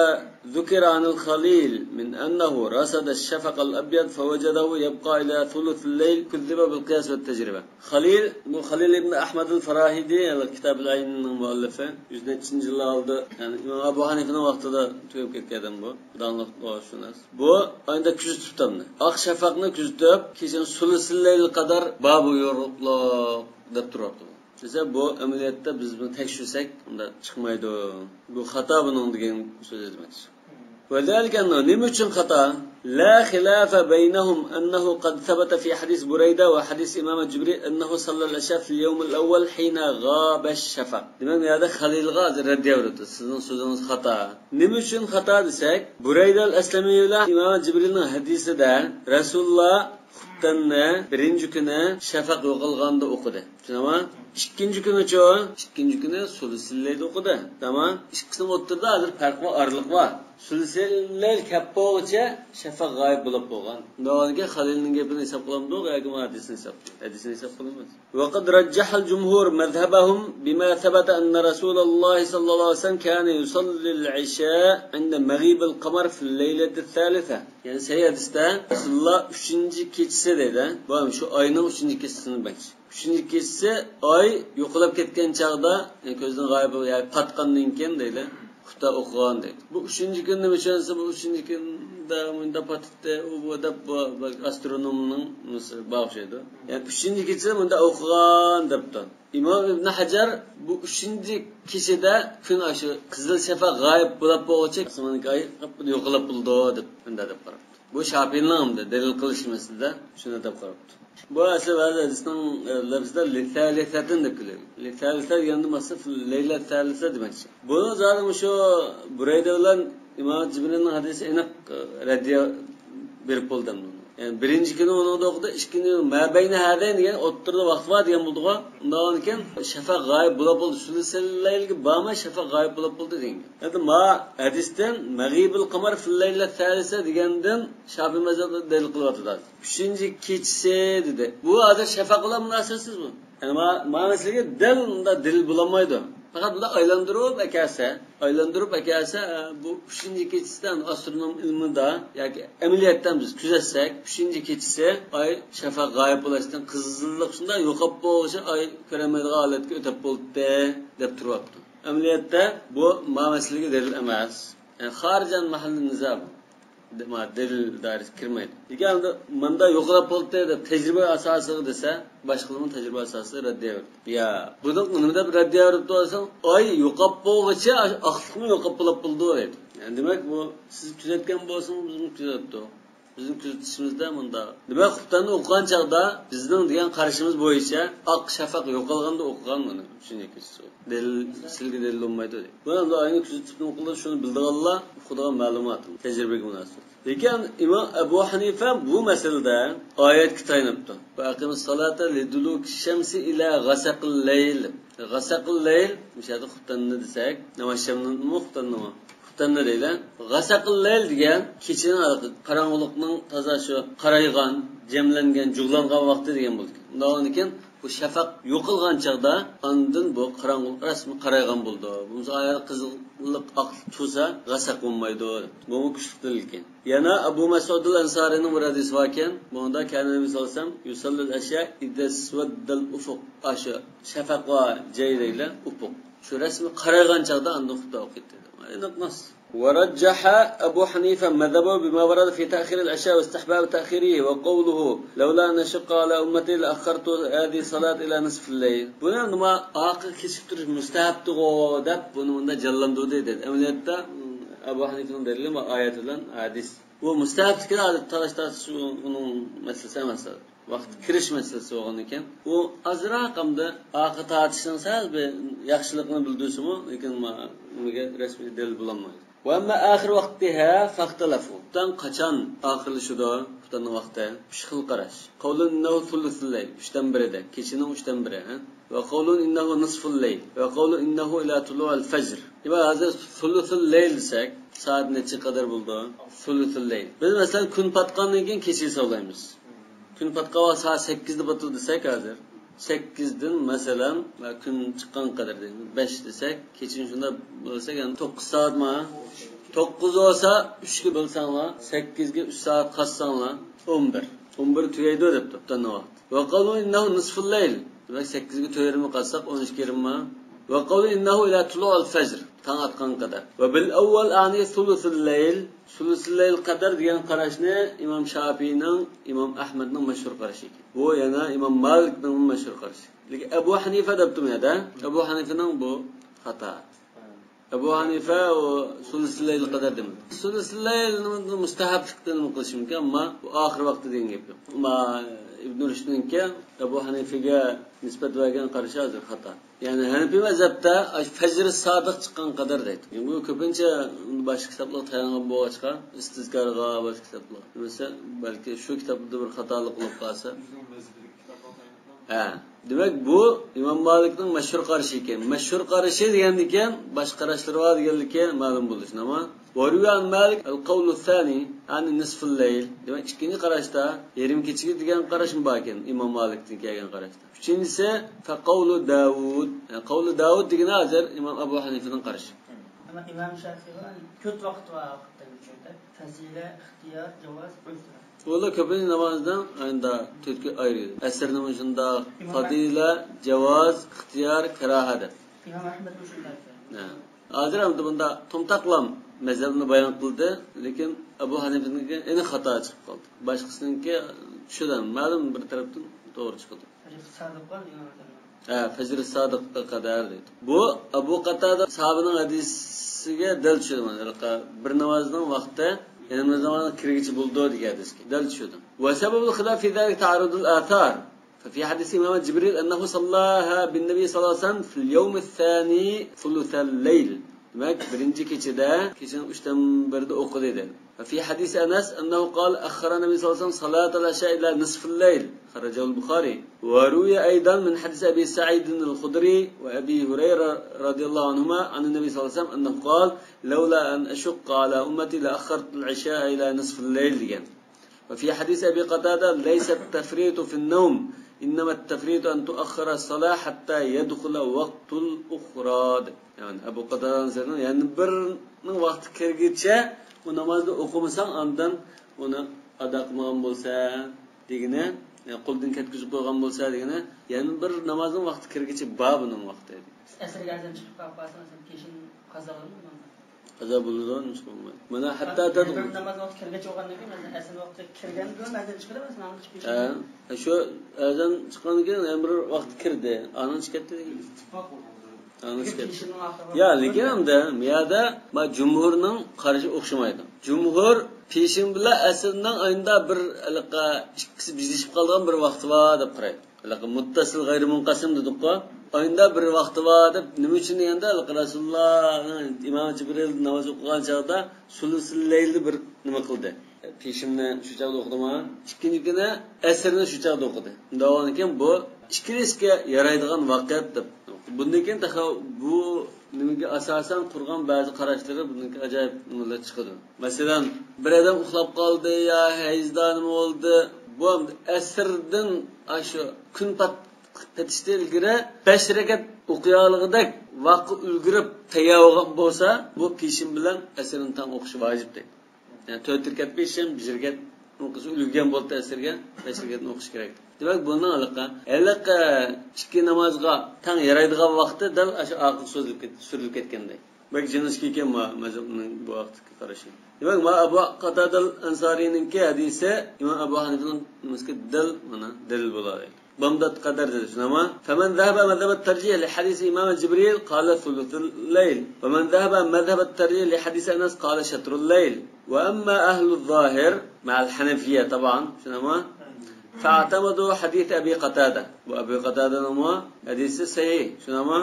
ذكر عن الخليل من أنه رصد الشفق الأبيض فوجده يبقى إلى ثلث الليل كذب بالقياس والتجربة. خليل، بۇ خليل ئىبن ئەھمەد ئەل فاراھىدى، يەنى كىتاب ئەل ئەينىنىڭ مۇئەللىپى، يۈز نەچچە يىللار ئالدى، يەنى ئىمام ئەبۇ ھەنىفىنىڭ ۋاقتىدا تۈگەپ كەتكەن ئادەم بۇ، داڭلىق لۇغەتشۇناس. بۇ ئايدا كۆزىتىپتۇ ئۇنى. ئاق شەپەقنى كۆزىتىپ، كېچىنىڭ سۇلۇسىللەيلى قەدەر بار بۇ يورۇقلۇق دەپ تۇرۇپتۇ. دېسە، بۇ ئەمەلىيەتتە بىز بۇنى تەكشۈرسەك، ئۇنداق چىقمايدۇ. بۇ خاتا بۇنىڭ دېگەن سۆزى دېمەكچى. وذلك أنه، نېمە ئۈچۈن خاتا؟ لا خلاف بينهم أنه قد ثبت في حديث بريدة وحديث إمام جبريل أنه صلى العشاء في اليوم الأول حين غاب الشفق. دېمەك، بۇ يەردە خەلىلغا ھازىر رەددىيە بېرىپتۇ. سىزنىڭ سۆزىڭىز خاتا. نېمە ئۈچۈن خاتا دېسەك، بۇرەيدە ئەل ئەسلەمى بىلەن ئىمام جىبرىلنىڭ ھەدىسىدە رەسۇلۇللا خۇپتەننى بىرىنچى كۈنى شەپەق يوقالغاندا ئوقۇدى. چۈشىنەما؟ ئىككىنچى كۈنىچۇ؟ ئىككىنچى كۈنى سۇلۇسىللەيدە ئوقۇدى. تامام. ئىككىسىنىڭ ئوتتۇرىدا ھازىر پەرق بار، ئارىلىق بار. سۇلۇسىللەي كەپ بولغۇچە شەپەق غايىب بولۇپ بولغان. ئۇنداق بولغاندىكىن خەلىلنىڭ گېپىنى ھېساب قىلامدۇق ياكى مۇ ھەدىسنى ھېساب قىلىمىز؟ ھەدىسنى ھېساب قىلىمىز. وقد رجح الجمهور مذهبهم بما ثبت أن رسول الله صلى الله عليه وسلم كان يصلي العشاء عند مغيب القمر في الليلة الثالثة. يەنى سەھىھ ھەدىستە رەسۇلۇللا ئۈچىنچى كېچىسى دەيدۇ. بۇ ھەم شۇ ئاينىڭ ئۈچىنچى كېچىسىنى دېمەكچى. ئۈچىنچى كېچىسى ئاي يوقىلاپ كەتكەن چاغدا، يەنى كۆزدىن غايىب، يەنى پاتقاندىن كېيىن دەيدۇ. خۇپتا ئوقۇغان دەيدۇ. بۇ ئۈچىنچى كۈن نېمە ئۈچۈن دېسە، بۇ ئۈچىنچى كۈندە مۇنداق پاتتى، ئۇ بۇ دەپ، بۇ، بۇ ئاسترونومنىڭ نېمىسى بار ئوخشايدۇ. يەنى ئۈچىنچى كېچىسى مۇنداق ئوقۇغان دەپتۇ. ئىمام ئىبن ھەجەر بۇ ئۈچىنچى كېچىدە كۈن ئاشۇ قىزىل شەپەق غايىب بولۇپ بولغۇچە ئاسماندىكى ئاي يوقىلاپ بولىدۇ دەپ، مۇنداق دەپ قاراپتۇ. بۇ شاپىنىڭ دەلىل قىلىش مەسىلىدە شۇنداق دەپ قاراپتۇ. بۇ ئەسلى بەزى ھەدىسنىڭ، ئە، لەپزىدە لىسالىسەتىن دەپ كېلىدۇ. لىسالىسە دېگەندە مەقسەت لەيلە سالىسە دېمەكچى. بۇنى زادى مۇشۇ بۇرەيدە بىلەن ئىمام جىبرىلنىڭ ھەدىسى ئېنىق، ئە، رەددىيە بېرىپ بولدى ئەمدى. يەنى بىرىنچى كۈنى ئۇنىڭدا ئوقۇدى، ئىككىنچى كۈنى ما بەينە ھازەينى دېگەن ئوتتۇرىدا ۋاقىت بار دېگەن بولدىغۇ. ئۇنداقكەن شەپەق غايىب بولۇپ بولدى. سۇلۇسەل لەيلگە بارماي شەپەق غايىب بولۇپ بولدى دېگەن. ئەمدى ما ھەدىستىن مەغىبىل قەمەر فىل لەيلە سالىسە دېگەندىن شاپىئى مەزھەبىدە دەلىل قىلىۋاتىدۇ. ئۈچىنچى كېچىسى دېدى. بۇ ھازىر شەپەق بىلەن مۇناسىۋەتسىز بۇ. يەنى ما-، مانا مەسىلىگە دەل مۇنداق دەلىل بولالمايدۇ. پەقەت مۇنداق ئايلاندۇرۇپ ئەكەلسە، ئايلاندۇرۇپ ئەكەلسە، ئە، بۇ ئۈچىنچى كېچىسىدە ئاسترونوم ئىلمىدا ياكى ئەمەلىيەتتە بىز كۆزەتسەك، ئۈچىنچى كېچىسى ئاي شەپەق غايىب بولۇشتىن قىزىللىق شۇنداق يوقاپ بولغۇچە ئاي كۆرەلمەيدىغان ھالەتكە ئۆتۈپ بولدى دەپ تۇرۇۋاپتۇ. ئەمەلىيەتتە بۇ ما مەسىلىگە دەلىل ئەمەس. يەنى خارىجەن مەھەللى نىزا بۇ. دە-، ما دەلىل دائىرىسىگە كىرمەيدۇ. لېكىن ئەمدى مۇندا يوقىلاپ بولدى دەپ تەجرىبە ئاساسىغا دېسە، باشقىلارمۇ تەجرىبە ئاساسىغا رەددىيە بېرىدۇ. يا، بۇنىڭ نېمە دەپ رەددىيە بېرىپتۇ دېسەڭ، ئاي يوقاپ بولغۇچە ئاقلىقمۇ يوقاپ بولۇپ بولىدۇ دەيدۇ. يەنى دېمەك، بۇ سىز كۆزەتكەن بولسىڭىز، بىزمۇ كۆزەتتۇق. بىزنىڭ كۆزىتىشىمىزدە مۇنداق. دېمەك، خۇپتەننى ئوقۇغان چاغدا بىزنىڭ دېگەن قارىشىمىز بويىچە ئاق شەپەق يوقالغاندا ئوقۇغان مانا ئۈچىنچى كېچىسى. دەلىل، سىلگە دەلىل بولمايدۇ دەيدۇ. بۇ ئەمدى ئاينى كۆزىتىپلا ئوقۇلىدۇ، شۇنى بىلىدىغانلار ئوقۇيدىغان مەلۇمات. تەجرىبىگە مۇناسىۋەت. لېكىن ئىمام ئەبۇ ھەنىفە بۇ مەسىلىدە ئايەتكە تايىنىپتۇ. ۋە ئەقىمۇس سالاتا لىدۇلۇكى شەمسى ئىلە غەسەقىل لەيل. غەسەقىل لەيل، مۇشۇ يەردە خۇپتەننى دېسەك، ناۋاز شەمنىمۇ خۇپتەننىمۇ؟ خۇپتەننى دەيدۇ. غەسەقىل لەيل دېگەن كېچىنىڭ ھېلىقى قاراڭغۇلۇقنىڭ تازا شۇ قارايغان، جەملەنگەن، جۇغلانغان ۋاقتى دېگەن بولىدىكەن. ئۇنداق بولغاندىكىن بۇ شەپەق يوقالغان چاغدا ئاندىن بۇ قاراڭغۇلۇق رەسمىي قارايغان بولىدۇ. بولمىسا ئايال قىزىللىق ئاقلىق تۇرسا غەسەق بولمايدۇ. بۇمۇ كۈچلۈك دەلىل ئىكەن. يەنە ئەبۇ مەسئۇدۇل ئەنسارىنىڭ بىر ھەدىسى باركەن. بۇنىڭدا كان نەبى سەللەللاھۇ ئەلەيھى ۋەسەللەم يۇسەللىل ئەشيا ئىدەسۋەددەل ئۇفۇق. ئاشۇ شەپەق ۋە جەي دەيلى ئۇپۇق. شۇ رەسمىي قارايغان چاغدا ئاندىن خۇپتا ئوقۇيتتى. ئېنىق نەس. ورجح أبو حنيفة مذهبه بما ورد في تأخير العشاء واستحباب تأخيره وقوله لولا أن أشق على أمتي لأخرت هذه الصلاة إلى نصف الليل. بۇنى نېمە ئارقىغا كېسىپ تۇرۇش مۇستەھەپتىغۇ دەپ بۇنى مۇنداق جانلاندۇردى دېدى. ئەمەلىيەتتە ئەبۇ ھەنىفىنىڭ دەلىلى بار ئايەت بىلەن ھەدىس. بۇ مۇستەھەپتىكى ھازىر تالاش تارتىش ئۇنىڭ مەسىلىسى ئەمەس. ۋاقىت كىرىش مەسىلىسى بولغاندىكىن، ئۇ ئازراق ئەمدى ئارقا تارتىشنىڭ سەل بىر ياخشىلىقىنى بىلدۈرسىمۇ، لېكىن ما-، نېمىگە رەسمىي دەلىل بولالمايدۇ. وأما آخر وقتها فاختلفوا. خۇپتان قاچان ئاخىرلىشىدۇ؟ خۇپتاننىڭ ۋاقتى. ئۈچ خىل قاراش. قول إنه ثلث الليل، ئۈچتىن بىرىدە، كېچىنىڭ ئۈچتىن بىرى، ھە؟ وقول إنه نصف الليل، وقول إنه إلى طلوع الفجر. دېمەك، ھازىر ثلث الليل دېسەك، سائەت نەچچە قەدەر بولىدۇ؟ ثلث الليل. بىز، مەسىلەن، كۈن پاتقاندىن كېيىن كېچە ھېسابلايمىز. كۈن پاتقان ۋاقىت سائەت سەككىزدە پاتىدۇ دېسەك ھازىر. سەككىزدىن، مەسىلەن، كۈن چىققان قەدەر دەيمىز، بەش دېسەك، كېچىنى شۇنداق بولساق، يەنى توققۇز سائەتما؟ توققۇز بولسا، ئۈچكە بۆلسەڭلار، سەككىزگە ئۈچ سائەت قاتساڭلار، ئون بىر. ئون بىر تۈگەيدۇ دەپتۇ، خۇپتاننىڭ ۋاقتى. وقول إنه نصف الليل. دېمەك، سەككىزگە تۆت يېرىمگە قاتساق، ئون ئىككى يېرىمما؟ وقول إنه إلى طلوع الفجر. تاڭ ئاتقان قەدەر. وبالأول أعني ثلث الليل. ثلث الليل قەدەر دېگەن قاراشنى ئىمام شاپىئىنىڭ، ئىمام ئەھمەدنىڭ مەشھۇر قارىشى ئىكەن. بۇ يەنە ئىمام مالىكنىڭ مەشھۇر قارىشى. لېكىن ئەبۇ ھەنىفە دەپتىمۇ يەردە؟ ئەبۇ ھەنىفىنىڭ بۇ خاتا. ئەبۇ ھەنىفە ئۇ سۇلۇسۇل لەيل قەدەر دېمىدى. سۇلۇسۇل لەيلنى مۇستەھەبلىكتىن قىلىشى مۇمكىن، ئەمما بۇ ئاخىر ۋاقتى دېگەن گەپ يوق. ئەمما ئىبن رۇشدنىڭكى ئەبۇ ھەنىفىگە نىسبەت بەرگەن قارىشى ھازىر خاتا. يەنى ھەنىفىي مەزھەپتە ئاشۇ فەجر سادىق چىققان قەدەر دەيدۇ. بۇ كۆپىنچە باشقا كىتابلارغا تايانغان بولغاچقا، ئىستىزكارغا، باشقا كىتابلار. دېمىسە، بەلكى شۇ كىتابتا بىر خاتالىق بولۇپ قالسا. ھە، دېمەك، بۇ ئىمام مالىكنىڭ مەشھۇر قارىشى ئىكەن. مەشھۇر قارىشى دېگەندىكىن، باشقا قاراشلىرى بار دېگەنلىكى مەلۇم بولۇشى نېمە؟ وروي عن مالك القول الثاني، يعني نصف الليل. دېمەك، ئىككىنچى قاراشتا يېرىم كېچىگە دېگەن قاراشمۇ بار ئىكەن، ئىمام مالىكتىن كەلگەن قاراشتا. ئۈچىنچىسى، فقول داود. يەنى قول داود دېگىنى ھازىر ئىمام ئەبۇ ھەنىفىنىڭ قارىشى. ئەمما ئىمام شافىئىي تۆت ۋاقىت بار، ۋاقىتتا ئۈچ يەردە. فەزىلە، ئىختىيار، جاۋاز، ئۆزرە. ئۇلار كۆپىنچە نامازنىڭ ئاينىدا تۆتكە ئايرىيدۇ. ئەسىرنىمۇ شۇنداق، ئىمام ئەھ- فەزىلە، جاۋاز، ئىختىيار، كاراھە دەپ. ئىمام ئەھمەد مۇشۇنداق. ھە. ھازىر ئەمدى بۇندا تومتاقلام مەزھەپنى بايان قىلدى، لېكىن ئەبۇ ھەنىفىنىڭكى ئېنىق خاتا چىقىپ قالدى. باشقىسىنىڭكى شۇدان مەلۇم بىر تەرەپتىن توغرا چىقىدۇ. ھە، فەجر سادىققا قەدەر دەيدۇ. بۇ ئەبۇ قاتادە ساھابىنىڭ ھەدىسىگە دەل چۈشىدۇ. مانا، بىر نامازنىڭ ۋاقتى يەنە بىر نامازنىڭ كىرگۈچە بولىدۇ دېگەن ھەدىسكە دەل چۈشىدۇ. وسبب الخلاف في ذلك تعارض الآثار. ففي حديث إمام جبريل أنه صلاها بالنبي صلى الله عليه وسلم في اليوم الثاني ثلث الليل. دېمەك، بىرىنچى كېچىدە، كېچىنىڭ ئۈچتىن بىرىدە ئوقۇدى دەيدۇ. وفي حديث أنس أنه قال أخر النبي صلى الله عليه وسلم صلاة العشاء إلى نصف الليل، خرجه البخاري. وروي أيضا من حديث أبي سعيد الخدري وأبي هريرة رضي الله عنهما عن النبي صلى الله عليه وسلم أنه قال: لولا أن أشق على أمتي لأخرت العشاء إلى نصف الليل، دېگەن. وفي حديث أبي قتادة: ليس التفريط في النوم، إنما التفريط أن تؤخر الصلاة حتى يدخل وقت الأخرى. يەنى ئەبۇ قاتادە ئەنسارىنىڭ يەنە بىرنىڭ ۋاقتى كىرگىچە ئۇ نامازنى ئوقۇمىساڭ، ئاندىن ئۇنى ئادا قىلمىغان بولسا دېگىنى، يەنى قولدىن كەتكۈزۈپ قويغان بولسا دېگىنى، يەنە بىر نامازنىڭ ۋاقتى كىرگىچە بار بۇنىڭ ۋاقتى. ئەسىرگە ئەزان چىقىپ قالىدۇ، پەسىل كېيىن قازا قىلىنىدۇ. قازا بولىدۇ، نېمە قىلمايدۇ. مانا ھەتتا مەن تەد- بىر ناماز ۋاقتى كىرگەچ بولغاندىن كېيىن، مەسىلەن، ئەسىر ۋاقتى كىرگەندىن كېيىن ئەزان چىقىدۇ، مەسىلەن، ئاڭغىچە پېشىن. ھە، شۇ ئەزان چىققاندىن كېيىن يەنە بىر ۋاقىت كىردى. ئانىڭ چىقىپ كەتتى دېگەن. ئانىڭ چىقىپ كەتتى. پېشىننىڭ ئاخىرى يا، ۋاقتى لېكىن كىردى. ئەمدى بۇ يەردە ما جۇمھۇرنىڭ قارىشى ئوخشىمايدۇ. جۇمھۇر پېشىن بىلەن ئەسىرنىڭ ئاينىدا بىر، ھېلىقى، ئىككىسى بىزلىشىپ قالىدىغان بىر ۋاقتى بار دەپ قارايدۇ. ھېلىقى مۇتتەسىل غەيرىي مۇنقەسىم دېدۇققۇ. ئاينىدا بىر ۋاقتى بار دەپ، نېمە ئۈچۈن دېگەندە، ھېلىقى رەسۇلۇللاھنىڭ ئىمام جىبرىل ناماز ئوقۇغان چاغدا سۇلۇسۇل لەيلدە بىر نېمە قىلدى. پېشىننى شۇ چاغدا ئوقۇدىما؟ ئىككىنچى كۈنى ئەسىرنى شۇ چاغدا ئوقۇدى. دەۋالىكەن بۇ ئىككىلىسىگە يارايدىغان ۋاقىت دەپ. بۇندىن كېيىن تېخى بۇ نېمىگە ئاساسەن قۇرغان بەزى قاراشلىرى بۇنىڭكى ئاجايىپ نېمىلەر چىقىدۇ. مەسىلەن، بىر ئادەم ئۇخلاپ قالدى يا ھەيزدا نېمە بولدى، بۇ ئەسىردىن ئاشۇ كۈن پات-، پېتىشتىن ئىلگىرى بەش رەكەت ئوقۇيالىغۇدەك ۋاقىت ئۈلگۈرۈپ تەييار بولغان بولسا، بۇ پېشىن بىلەن ئەسىرنى تەڭ ئوقۇشى ۋاجىپ دەيدۇ. يەنى تۆت رەكەت پېشىن، بەش رەكەت ئۇنىڭ قىلسا ئۈلگۈرگەن بولدى ئەسىرگە، بەش رەكەتنى ئوقۇش كېرەك. دېمەك، بۇنىڭ ھېلىقى، ھېلىقى ئىككى نامازغا تەڭ يارايدىغان ۋاقتى دەل ئاشۇ ئارقىغا سوزۇلۇپ كەت-، سۈرۈلۈپ كەتكەندەك. بەك جىنىشكا ئىكەن ما-، مەزھەپنىڭ بۇ ۋاقىتتىكى قارىشى. دېمەك، ما ئەبۇ قاتادەل ئەنسارىينىڭكى ھەدىسى ئىمام ئەبۇ ھەنىفىنىڭ نېمىسىگە دەل، مانا، دەلىل بولالايدۇ. بامدات قەدەر دېدى، شۇنداقمۇ؟ فمن ذهب مذهب الترجيح لحديث إمام جبريل قال ثلث الليل، ومن ذهب مذهب الترجيح لحديث أنس قال شطر الليل. وأما أهل الظاهر مع الحنفية طبعا، شۇنداقمۇ؟ فاعتمدوا حديث أبي قتادة. بۇ ئەبۇ قاتادەنىڭمۇ ھەدىسى سەھىھ، شۇنداقمۇ؟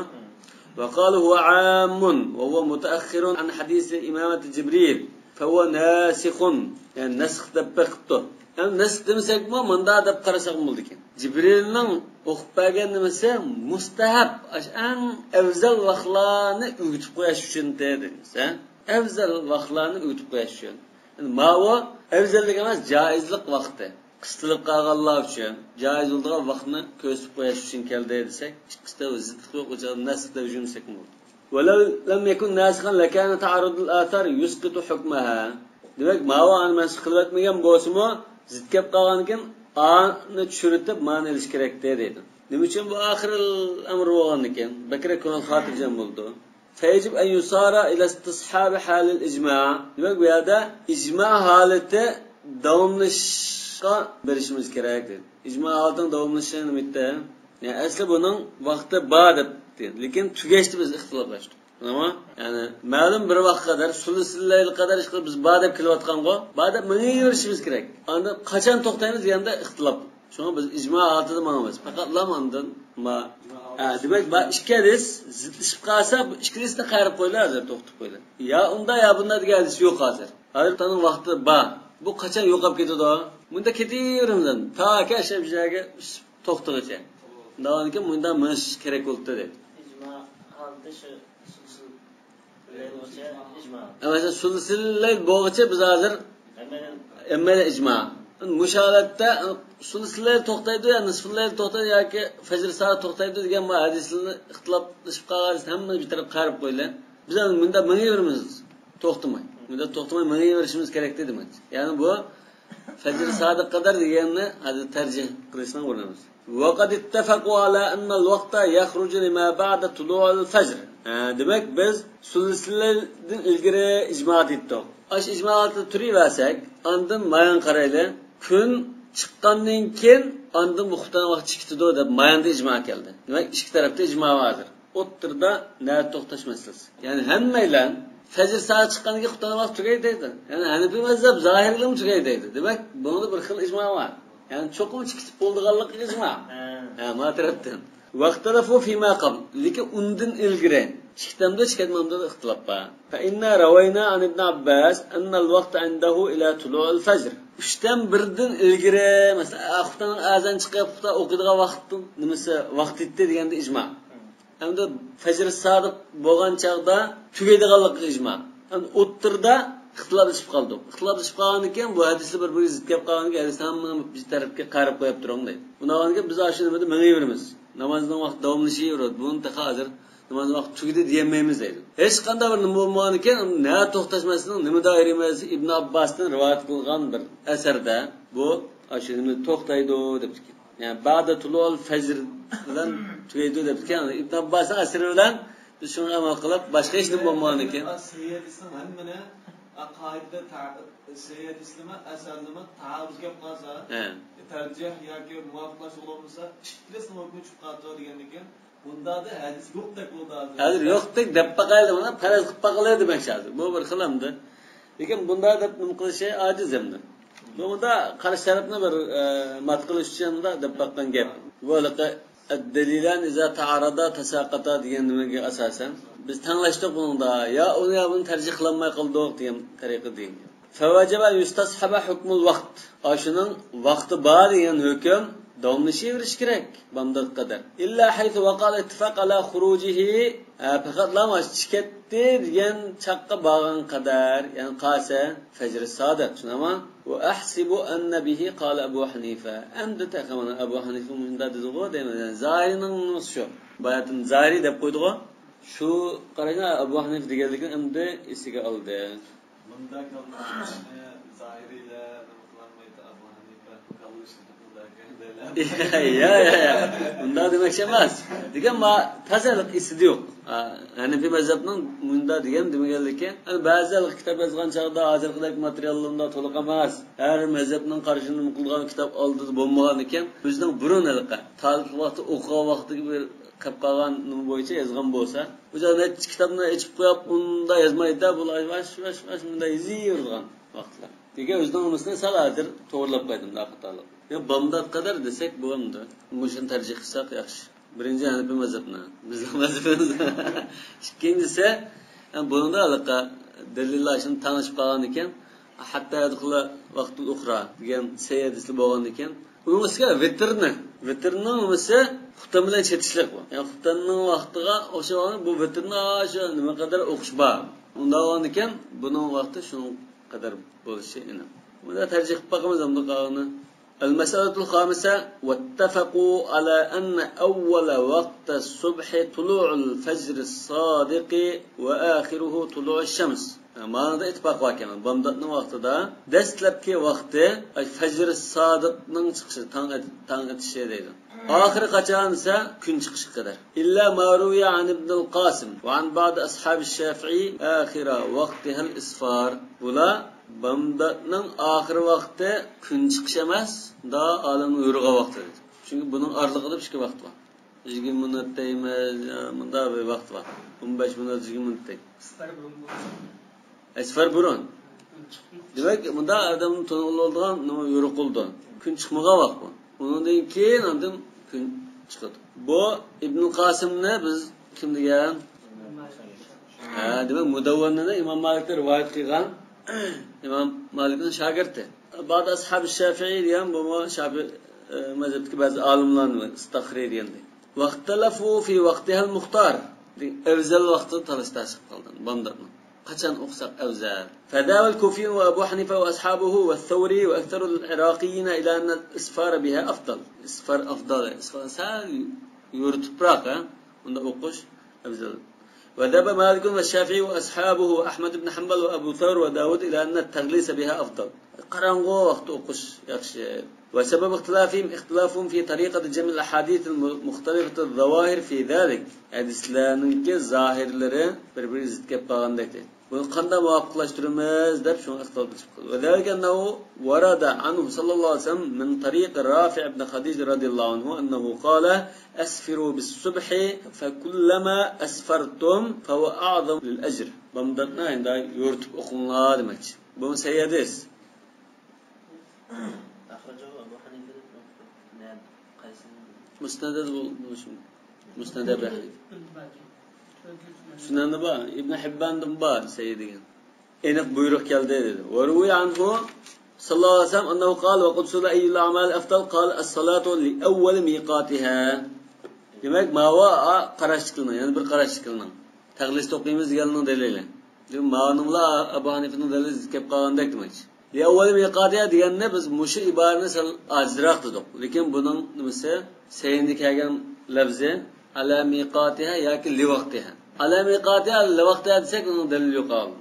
وقالوا هو عام وهو متأخر عن حديث إمامة جبريل فهو ناسخ. يەنى نەسخ دەپ بېقىپتۇ. ھەم نەسخ دېمىسەكمۇ، مۇنداق دەپ قارىساقمۇ بولىدىكەن. جىبرىلنىڭ ئوقۇپ بەرگەن نېمىسى مۇستەھەب، ئەڭ ئەۋزەل ۋاقىتلارنى ئۆگىتىپ قويۇش ئۈچۈن دېدى. ئەۋزەل ۋاقىتلارنى ئۆگىتىپ قويۇش ئۈچۈن. ماۋۇ ئەۋزەللىك ئەمەس، جائىزلىق ۋاقتى. قىستىلىپ قالغانلار ئۈچۈن جائىز بولىدىغان ۋاقىتنى كۆرسىتىپ قويۇش ئۈچۈن كەلدى دېسەك، ئىككىسىدە زىتلىق يوق، ئۇ چاغدا نەسخ دەپ يۈرمىسەكمۇ بولىدۇ. ولو لم يكن ناسخا لكان تعارض الآثار يسقط حكمها. دېمەك، ماۋۇ ئانى مەنسۇخ قىلىۋەتمىگەن بولسىمۇ، زىت كەپ قالغاندىكىن ئانى چۈشۈرۈتۈپ مانى ئېلىش كېرەكتى دەيدۇ. نېمە ئۈچۈن بۇ ئاخىرىل ئەمر بولغاندىكىن؟ بەكرەك كۆڭۈل خاتىرجەم بولىدۇ. فيجب أن يسارع إلى استصحاب حال الإجماع. دېمەك، بۇ يەردە ئىجما ھالىتى داۋاملىشىشقا بېرىشىمىز كېرەك دېدى. ئىجما ھالىتىنىڭ داۋاملىشىشى نېمە دېدى؟ يەنى ئەسلى بۇنىڭ ۋاقتى بار دەپتۇ، لېكىن تۈگەشتى، بىز ئىختىلاپلاشتۇق. ئەمما، يەنى مەلۇم بىر ۋاقىتقا قەدەر، سۇلۇسىللەيلگە قەدەر ئىشقىلىپ بىز بار دەپ كېلىۋاتقانغۇ، بار دەپ مېڭىۋېرىشىمىز كېرەك. ئاندىن قاچان توختايمىز دېگەندە ئىختىلاپ. شۇڭا بىز ئىجما ھالىتىدە ماڭىمىز. پەقەتلا ئاندىن ما-، ھە، دېمەك، بار ئىككى ھەدىس زىتلىشىپ قالسا، بۇ ئىككىلىسىنى قايرىپ قويىلا ھازىر، توختىتىپ قويىلا. يا ئۇندا، يا بۇندا دېگەن ھەدىس يوق ھازىر. ھازىر تاڭنىڭ ۋاقتى بار. بۇ قاچان يوقاپ كېتىدۇ؟ مۇندا كېتىۋېرىمىز ئەمدى. تاكى ئاشۇ بىر جايغا توختىغىچە. ئۇنداغاندىكىن مۇنداق مېڭىش كېرەك بولۇپتۇ دەيدۇ. ئىجما ھالىتى شۇ سۇلسۇل لەيل بولغۇچە ئىجما. مەسىلەن، سۇلسۇل لەيل بولغۇچە بىز ھازىر ھەممەيلەن ئىجما. مۇشۇ ھالەتتە سۇلسۇل لەيل توختايدۇ يا نىسفۇل لەيل توختايدۇ ياكى فەجر سادىق توختايدۇ دېگەن بۇ ھەدىسلەرنى ئىختىلاپلىشىپ قالغان ھەممىنى بىر تەرەپكە قايرىپ قويىلى. بىز ھازىر مۇنداق مېڭىۋېرىمىز. توختىماي. مۇنداق توختىماي مېڭىۋېرىشىمىز كېرەك دېدىم. يەنى بۇ فەجر سادىق قەدەر دېگەننى ھازىر تەرجىھ قىلىشنىڭ ئورنى ئەمەس. وقد اتفقوا على أن الوقت يخرج لما بعد طلوع الفجر. ھە، دېمەك، بىز سۇلسىلدىن ئىلگىرى ئىجما دېيتتۇق. ئاش ئىجما ھالىتىدە تۇرۇۋەرسەك، ئاندىن مايان قارايلى. كۈن چىققاندىن كېيىن، ئاندىن بۇ خۇپتان ۋاقتى چىقىدۇ دەپ ماياندا ئىجما كەلدى. دېمەك، ئىككى تەرەپتە ئىجما ھازىر. ئوتتۇرىدا نەدە توختاش مەسىلىسى. يەنى ھەممەيلەن فەجر سادىق چىققاندىن كېيىن خۇپتان ۋاقتى تۈگەيدۇ دەيدۇ. يەنى ھەنىپىي مەزھەپ زاھىرىيلىمۇ تۈگەيدۇ دەيدۇ. دېمەك، بۇنىڭدا بىر خىل ئىجما بار. يەنى چوقۇم چىقىپ بولىدىغانلىقى ئىجما. ھە. ھە، ما تەرەپتىن. واختلفوا فيما قبل. لېكىن ئۇندىن ئىلگىرى چىقتىمدۇ، چىقتمامدۇ ئىختىلاپ بار. فإنا روينا عن ابن عباس أن الوقت عنده إلى طلوع الفجر. ئۈچتىن بىردىن ئىلگىرى، مەسىلەن، خۇپتاننىڭ ئەزان چىقىپ، خۇپتا ئوقۇيدىغان ۋاقىت، نېمىسى، ۋاقتى يەتتى دېگەندە ئىجما. ئەمدى فەجر سادىق بولغان چاغدا تۈگەيدىغانلىقى ئىجما. ئەمدى ئوتتۇرىدا ئىختىلاپلىشىپ قالدۇق. ئىختىلاپلىشىپ قالغاندىن كېيىن، بۇ ھەدىسلەر بىر-بىرىگە زىت كەپ قالغاندىن كېيىن، ھەدىسنى ھەممىنى بىر تەرەپكە قايرىپ قويۇپ تۇرۇڭ دەيدۇ. بۇنداق بولغاندىن كېيىن، بىز ئاشۇ نېمىدە مېڭىۋېرىمىز. نامازنىڭ ۋاقتى داۋاملىشىۋېرىدۇ. بۇنى تېخى ھازىر نامازنىڭ ۋاقتى تۈگىدى دېيەلمەيمىز دەيدۇ. ھېچقانداق بىر نېمە بولمىغاندىكىن، نەدە توختاش مەسىلىسىنىڭ نېمە دائىرە ئىبن ئابباستىن رىۋايەت قىلغان بىر ئەسەردە بۇ ئاشۇ نېمە توختايدۇ دەپتىكەن. يەنى بعد طلوع الفجر بىلەن تۈگەيدۇ دەپتىكەن. ئىبن ئابباسنىڭ ئەسىرى بىلەن بىز شۇنى ئەمەل قىلىپ، باشقا ھېچ نېمە بولمىغاندىكىن. سەھىھ ھەدىسنىڭ ھەممىنى، قائىدىدە سەھىھ ھەدىسلىمۇ، ئەسەرلىمۇ تەئارۇز كەپ قالسا، ھە، تەرجىھ ياكى مۇۋاپىقلاشتۇرۇلمىسا، ئىككىلىسىنىڭ ھۆكمى چۈشۈپ قالىدۇ دېگەندىكىن، بۇنداقتا ھەدىس يوقتەك بولدى ھازىر. ھازىر يوقتەك دەپ باقايلى، مانا پەرەز قىلىپ باقىلى دېمەكچى ھازىر. بۇ بىر خىل ئەمدى. لېكىن بۇنداق دەپ نېمە قىلىشى ئاجىز ئەمدى. بۇ مۇنداق قارشى تەرەپنى بىر، ئە، مات قىلىش ئۈچۈن مۇنداق دەپ باققان گەپ. بۇ ھېلىقى الدليلان إذا تعارضا تساقطا دېگەن نېمىگە ئاساسەن، بىز تەڭلەشتۇق بۇنىڭدا. يا ئۇنى، يا بۇنى تەرجىھ قىلالماي قالدۇق دېگەن تەرىقە دېگەن گەپ. فوجب أن يستصحب حكم الوقت. ئاشۇنىڭ ۋاقتى بار دېگەن ھۆكۈم داۋاملىشىۋېرىشى كېرەك بامداتقا قەدەر. إلا حيث وقع الاتفاق على خروجه. ھە، پەقەتلا مانا چىقىتتى دېگەن چاغقا بارغان قەدەر، يەنى قالسا فەجر سادىق، شۇنداقمۇ؟ وأحسب أن به قال أبو حنيفة. ئەمدى تېخى مانا ئەبۇ ھەنىفە مۇشۇنداق دېدىغۇ دەيمەن. يەنى زاھىرىنىڭ نېمىسى شۇ. باياتىن زاھىرى دەپ قويدىغۇ. شۇ قاراشنى ئەبۇ ھەنىفە دېگەنلىكىنى ئەمدى ئېسىگە ئالدى. بۇنداق كاللا ئىشنى زاھىرىيلەر نېمە قىلالمايدۇ، ئەبۇ ھەنىفە بۇ كاللا ئىشنى قىلىدىكەن دەيلەر. يا، يا، يا. ئۇنداق دېمەكچى ئەمەس. دېگەن ما تازا ئېسىدە يوق. ھەنىفىي مەزھەپنىڭ مۇنداق دېگەن دېمىگەنلىكى، يەنى بەزى كىتاب يازغان چاغدا ھازىرقىدەك ماتېرىياللىرىمدا تولۇق ئەمەس. ھەر مەزھەپنىڭ قارىشىنى نېمە قىلىدىغان كىتاب ئالدىدا بولمىغانىكەن، ئۆزىنىڭ بۇرۇن ھېلىقى تالىپلىق ۋاقتى، ئوقۇغان ۋاقتىدىكى بىر قېلىپ قالغان نېمە بويىچە يازغان بولسا، ئۆزى نەچچە كىتابنى ئېچىپ قويۇپ، ئۇندا يازمايدۇ-دە، بۇلار ۋاش، ۋاش، ۋاش، مۇنداق يېزىۋېرىدىغان ۋاقىتلار. دېگەن ئۆزىنىڭ نېمىسىنى سەل ھازىر توغرىلاپ قويدۇم، خاتالىق. يا بامدات قەدەر دېسەك بولامدۇ؟ مۇشۇنى تەرجىھ قىلساق ياخشى. بىرىنچى ھەنىپىي مەزھەپنى، بىزنىڭ مەزھىپىمىز. ئىككىنچىسى، بۇنىڭدا ھېلىقى دەلىللار شۇنى تەڭلىشىپ قالغان ئىكەن، ھەتتا يەدخۇلە ۋاقتۇل ئۇخرا دېگەن سەھىھ ھەدىسلەر بولغان ئىكەن. ئۇنىڭ ئۈستىگە ۋىتىرنى، ۋىتىرنىڭ نېمىسى؟ خۇپتان بىلەن چېتىشلىق بۇ. يەنى خۇپتاننىڭ ۋاقتىغا ئوخشاپ، بۇ ۋىتىرنى شۇ نېمە قەدەر ئوقۇش بار. ئۇنداق بولغان ئىكەن، بۇنىڭ ۋاقتى شۇنىڭ قەدەر بولۇشى ئېنىق. بۇنى تەرجىھ قىلىپ باقىمىز ئەمدى قالغىنى. المسألة الخامسة، واتفقوا على أن أول وقت الصبح طلوع الفجر الصادق وآخره طلوع الشمس. مانىدا ئىتتىپاق باركەن. بامداتنىڭ ۋاقتىدا دەسلەپكى ۋاقتى، ئاي، فەجر سادىقنىڭ چىقىشى، تاڭ ئېت-، تاڭ ئېتىشى دەيدۇ. ئاخىرى قاچان دېسە، كۈن چىقىشقا قەدەر. إلا ما روي عن ابن القاسم وعن بعض أصحاب الشافعي آخر وقتها الإسفار. بۇلار بامداتنىڭ ئاخىرى ۋاقتى كۈن چىقىش ئەمەس، دا ئالەمنىڭ يورۇغان ۋاقتى دېدى. چۈنكى بۇنىڭ ئارىلىقىدا ئىككى ۋاقىت بار. يىگىرمە مىنۇت دەيمىز، يا مۇنداق بىر ۋاقىت بار. ئون بەش مىنۇت، يىگىرمە مىنۇت دەي. ئىسفار بۇرۇن بولسا. ئىسفار بۇرۇن. دېمەك، مۇنداق ئادەمنى تونۇغىلىدىغان نېمە يورۇق بولىدۇ. كۈن چىقمىغان ۋاقىت بۇ. ئۇنىڭدىن كېيىن ئاندىن كۈن چىقىدۇ. بۇ ئىبنۇل قاسىمنى بىز كىم دېگەن؟ ھە، دېمەك، مۇدەۋۋەننى ئىمام مالىكتىن رىۋايەت قىلغان ئىمام مالىكنىڭ شاگىرتى. بعض أصحاب الشافعي دېگەن بۇمۇ شافىئى، ئە، مەزھەپتىكى بەزى ئالىملارنى ئىستەخرى دېگەندەك. واختلفوا في وقتها المختار. ئەۋزەل ۋاقتىدا تالاش تارتىش قىلىپ قالدى بامداتنىڭ. قاچان ئوقۇساق ئەۋزەل؟ فذهب الكوفي وأبو حنيفة وأصحابه والثوري وأكثر العراقيين إلى أن الإسفار بها أفضل. ئىسفار ئافضال، ئىسفار سەل يورۇتۇپراق، ھە؟ ئۇندا ئوقۇش ئەۋزەل. وذهب مالك والشافعي وأصحابه وأحمد بن حنبل وأبو ثور وداود إلى أن التغليس بها أفضل. قاراڭغۇ ۋاقىتتا ئوقۇش ياخشى. وسبب اختلافهم اختلافهم في طريقة جمع الأحاديث المختلفة الظواهر في ذلك. ھەدىسلەرنىڭكى زاھىرلىرى بىر-بىرىگە زىت كەپ قالغاندەك. بۇنى قانداق مۇۋاپىقلاشتۇرىمىز دەپ شۇڭا ئىختىلاپ چىقىپ قالدى. وذلك أنه ورد عنه صلى الله عليه وسلم من طريق رافع بن خديج رضي الله عنه أنه قال: أسفروا بالصبح فكلما أسفرتم فهو أعظم للأجر. بامداتنى ئەمدى يورۇتۇپ ئوقۇڭلار دېمەكچى. بۇمۇ سەھىھ ھەدىس. مۇسنەددە بول-، بولۇشى مۇمكىن. مۇسنەد ئەبى ھەنىفە. سۇنەندە بار، ئىبن ھىبباندا بار سەھىھ دېگەن. ئېنىق بۇيرۇق كەلدى دېدى. وروي عنه صلى الله عليه وسلم أنه قال: وقد سئل أي الأعمال أفضل؟ قال: الصلاة لأول ميقاتها. دېمەك، ماۋۇ قاراشتىكىلىنىڭ، يەنە بىر قاراشتىكىلىنىڭ. تەغلىس توقۇيمىز دېگەننىڭ دەلىلى. دېمەك، ماۋۇنىڭلا ئەبۇ ھەنىفىنىڭ دەلىلى زىت كەپ قالغاندەك دېمەكچى. لىئەۋۋەلى مىقاتىھا دېگەننى بىز مۇشۇ ئىبارىنى سەل ئازراق دېدۇق. لېكىن بۇنىڭ نېمىسى، سەھىھىندە كەلگەن لەپزى ئەلە مىقاتىھا ياكى لىۋاقتىھا. ئەلە مىقاتىھا، لىۋاقتىھا دېسەك، ئۇنىڭ دەلىلى يوق ھالدا.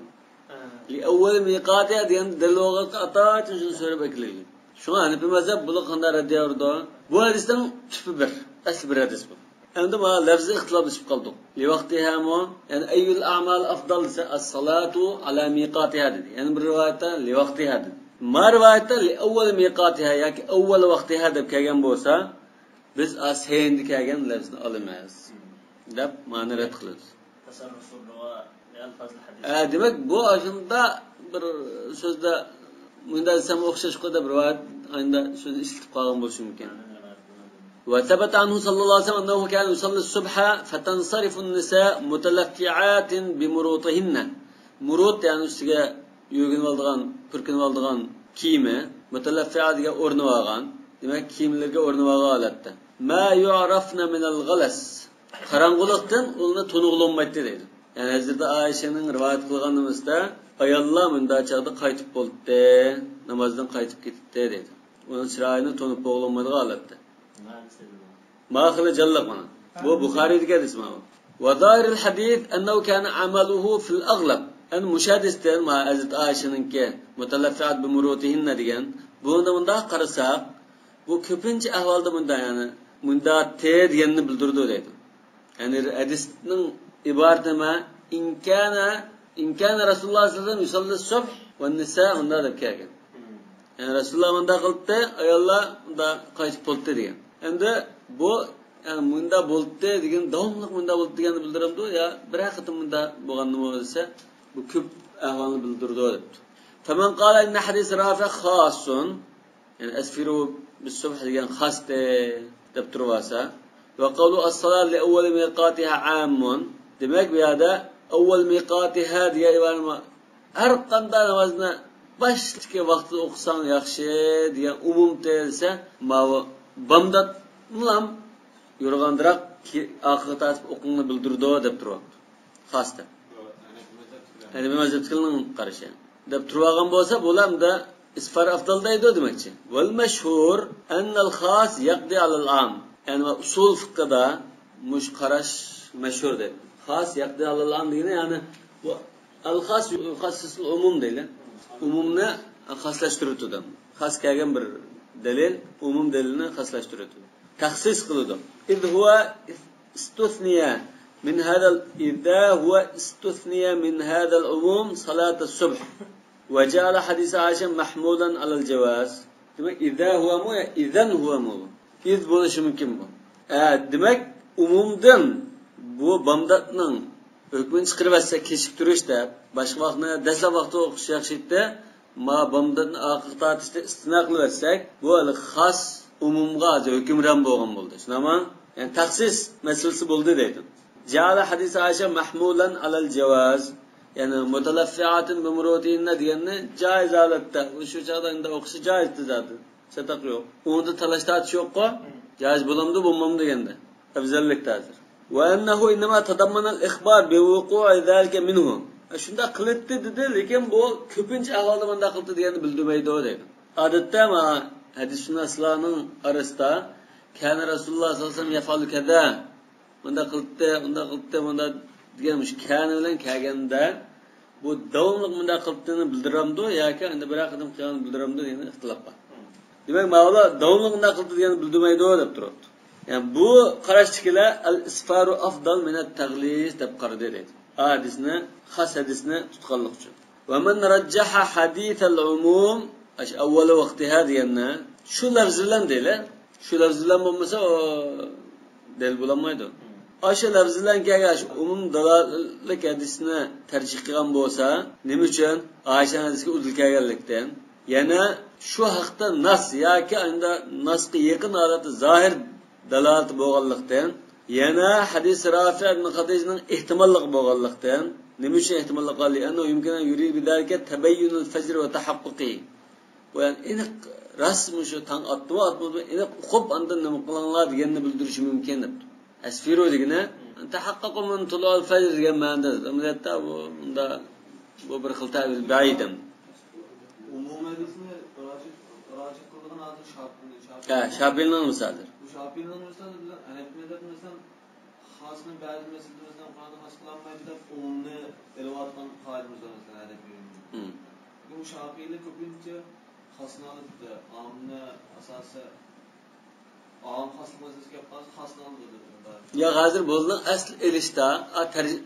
لىئەۋۋەلى مىقاتىھا دېگەن دەلىل بولغاچقا، ئاتاچىن شۇنى سۆرەپ ئەكېلىۋېلىڭ. شۇڭا ھەنىپىي مەزھەپ بۇلارغا قانداق رەددىيە بېرىدۇ؟ بۇ ھەدىستىن تۈپى بىر، ئەسلى بىر ھەدىس بۇ. ئەمدى مانا لەپزى ئىختىلاپلىشىپ قالدۇق. لىۋاقتىھەمۇ، يەنى ئەييۇل ئەمال ئەفدال دېسە، ئەسسالاتۇ ئەلا مىقاتىھا دېدى. يەنە بىر رىۋايەتتە لىۋاقتىھا دېدى. ما رىۋايەتتە لىئەۋۋەل مىقاتىھا ياكى ئەۋۋەل ۋاقتىھا دەپ كەلگەن بولسا، بىز ئا سەھىھىندە كەلگەن لەپزىنى ئالىمىز دەپ مانا رەت قىلىمىز. تەسەررۇفۇ رىۋا-، ئەلفازىل ھەدىس. ئە، دېمەك، بۇ ئاشۇنداق بىر سۆزدە مۇنداق دېسەم ئوخشاشقۇ دەپ رىۋايەت ئاينىدا سۆزنى ئىشلىتىپ قالغان بولۇشى مۇمكىن. وثبت عنه صلى الله عليه وسلم أنه كان يصلي الصبح فتنصرف النساء متلفعات بمروطهن. مۇرۇت، يەنى ئۈستىگە يۆگىنىۋالىدىغان، پۈركىنىۋالىدىغان كىيىمى، مۇتەلەففىئا دېگەن ئورىنىۋالغان، دېمەك، كىيىملىرىگە ئورىنىۋالغان ھالەتتە. ما يعرفن من الغلس. قاراڭغۇلۇقتىن ئۇنى تونۇغىلى بولمايتتى دەيدۇ. يەنى ھەزرىتى ئائىشەنىڭ رىۋايەت قىلغان نېمىسىدە، ئاياللار مۇنداق چاغدا قايتىپ بولاتتى، نامازدىن قايتىپ كېتەتتى دەيدۇ. ئۇنىڭ چىرايىنى تونۇپ بولغىلى بولمايدىغان ھالەتتە. ما خېلى جانلىق مانا. بۇ بۇخارىيدىكى ھەدىس مانا. وظاهر الحديث أنه كان عمله في الأغلب. ئەنە مۇشۇ ھەدىستىن، ما ھەزرىتى ئائىشىنىڭكى مۇتەلەففىئات بىمۇرۇتىھىننە دېگەن، بۇنى مۇنداق قارىساق، بۇ كۆپىنچە ئەھۋالدا مۇنداق، يەنى مۇنداق تى دېگەننى بىلدۈرىدۇ دەيدۇ. يەنى ھەدىسنىڭ ئىبارىتى نېمە؟ إن كان، إن كان رسول الله صلى الله عليه وسلم يصلي الصبح والنساء، مۇنداق دەپ كەلگەن. يەنى رەسۇلۇللا مۇنداق قىلىپتۇ، ئاياللار مۇنداق قايتىپ بولۇپتۇ دېگەن. ئەمدى بۇ، يەنى مۇنداق بولۇپتۇ دېگەن، داۋاملىق مۇنداق بولۇپتۇ دېگەننى بىلدۈرەمدۇ يا بىرەر قېتىم مۇنداق بولغاندىمۇ دېسە، بۇ كۆپ ئەھۋالنى بىلدۈرىدۇ دەپتۇ. فمن قال إن حديث رافع خاص، يەنى أسفروا بالصبح دېگەن خاستى دەپ تۇرۇۋالسا، وقوله الصلاة لأول ميقاتها عام. دېمەك، بۇ يەردە ئەۋۋەل مىقاتىھا دېگەن ئىبارە ھەر قانداق نامازنى باشتىكى ۋاقتىدا ئوقۇساڭ ياخشى دېگەن ئومۇم دېسە، ماۋۇ بامداتنىلا يورۇغاندىراق كى-، ئاخىرغا تارتىپ ئوقۇڭنى بىلدۈرىدۇ دەپ تۇرۇۋاپتۇ. خاس دەپ. ھەنەفىي مەزھەپتىكىلەرنىڭ قارىشى. دەپ تۇرۇۋالغان بولسا، بۇلار ئەمدى ئىسفار ئافزال دەيدۇ دېمەكچى. والمشهور أن الخاص يقضي على العام. يەنى ئۇسۇل فىقھىدا مۇشۇ قاراش مەشھۇر دەيدۇ. خاس يقضي على العام دېگىنى، يەنى بۇ الخاص يخصص العموم دەيلى. ئومۇمنى خاسلاشتۇرۇۋېتىدۇ. خاس كەلگەن بىر دەلىل ئومۇم دەلىلنى خاسلاشتۇرۇۋېتىدۇ. تەخسىس قىلىدۇ. إذ هو استثني من هذا ال-، إذا هو استثني من هذا العموم صلاة الصبح وجعل حديث عائشة محمولا على الجواز. دېمەك، ئىزا ھۇۋامۇ يا ئىزەن ھۇۋامۇ؟ ئىز بولۇشى مۇمكىن بۇ. ئە، دېمەك، ئومۇمدىن بۇ بامداتنىڭ ھۆكمىنى چىقىرىۋەتسەك، كېچىكتۈرۈش دەپ، باشقا ۋاقىتنى دەسلەپ ۋاقتىدا ئوقۇش ياخشى ئىدى. ما بامداتنى ئارقىغا تارتىشتا ئىستىسنا قىلىۋەتسەك، بۇ ھېلى خاس ئومۇمغا ھۆكۈمران بولغان بولدى. شۇنداقمۇ؟ يەنى تەخسىس مەسىلىسى بولدى دەيدۇ. جعل حديث عائشة محمولا على الجواز. يەنى متلفعة بمروتهن دېگەننى جائىز ھالەتتە، شۇ چاغدا ئەمدى ئوقۇشى جائىز ئىدى زادى. چاتاق يوق. ئۇندا تالاش تارتىش يوققۇ. جائىز بولامدۇ، بولمامدۇ دېگەندە. ئەۋزەللىكتە ھازىر. وأنه إنما تضمن الإخبار بوقوع ذلك منه. شۇنداق قىلىتتى دېدى، لېكىن بۇ كۆپىنچە ئەھۋالدا مۇنداق قىلىتتى دېگەننى بىلدۈرمەيدۇ دەيدۇ. ئادەتتە ما ھەدىسشۇناسلارنىڭ ئارىسىدا كان رسول الله صلى الله عليه وسلم يفعل كذا، مۇنداق قىلىتتى، ئۇنداق قىلىتتى، مۇنداق دېگەن مۇشۇ كان بىلەن كەلگەندە بۇ داۋاملىق مۇنداق قىلىتتىنى بىلدۈرەمدۇ ياكى ئەمدى بىر قېتىم قىلغاننى بىلدۈرەمدۇ دېگەن ئىختىلاپ بار. دېمەك، ماۋۇلار داۋاملىق مۇنداق قىلىتتى دېگەننى بىلدۈرمەيدۇ دەپ تۇرۇپتۇ. يەنى بۇ قاراشتىكىلەر الإسفار أفضل من التغليس دەپ قارىدى دەيدۇ. ھەدىسنى، خاس ھەدىسنى تۇتقانلىق ئۈچۈن. ومن رجح حديث العموم، ئاشۇ أول وقتها دېگەننى، شۇ لەۋز بىلەن دەيلى. شۇ لەۋز بىلەن بولمىسا، ئۇ دەلىل بولالمايدۇ. ئاشۇ لەۋز بىلەن كەلگەن ئاشۇ ئومۇم دالالەتلىك ھەدىسنى تەرجىھ قىلغان بولسا، نېمە ئۈچۈن؟ ئائىشەنىڭ ھەدىسىگە ئۇدۇل كەلگەنلىكتىن. يەنە شۇ ھەقتە ناس ياكى ئەمدى ناسقا يېقىن ھالەتتە زاھىر دالالىتى بولغانلىقتىن، يەنە ھەدىس رافىئ ئىبن خەدىجنىڭ ئېھتىماللىقى بولغانلىقتىن. نېمە ئۈچۈن ئېھتىماللىق؟ لأنه يمكن أن يريد بذلك تبين الفجر وتحققه. بۇ يەنى ئېنىق راست مۇشۇ تاڭ ئاتتىمۇ، ئاتمىدىمۇ، ئېنىق ئۇقۇپ، ئاندىن نېمە قىلىڭلار دېگەننى بىلدۈرۈشى مۇمكىن دەپتۇ. أسفروا دېگىنى تەھەققەقۇ مىن تۇلۇئىل فەجر دېگەن مەنىدە. ئەمەلىيەتتە بۇ، بۇندا، بۇ بىر خىل تەۋىل بەئىدىم. ئومۇمىي ھەدىسنى راجىھ، راجىھ قىلىدىغان ھازىر شاپىئىنى، شاپىئىنى. ھە، شاپىئىنىڭ مىسالى. بۇ شاپىئىنىڭ مىسالى بىلەن ھەنەفىي مەزھەپ مەسىلەن، خاسنى بەزى مەسىلىدە مەسىلەن قۇرئاندا خاس قىلالمايدۇ دەپ ئومۇمنى ئېلىۋاتقان قائىدىمىز بار مەسىلەن ھەنەفىي. لېكىن بۇ شاپىئىيلار كۆپىنچە خاسنى ئالىدۇ، ئاممىنى ئاساسى، ئام خاسلىق مەسىلىسى كەپ قالسا خاسنى ئالىدۇ. ياق، ھازىر بۇنىڭ ئەسلى ئېلىشتا، ئا، تەرجى-،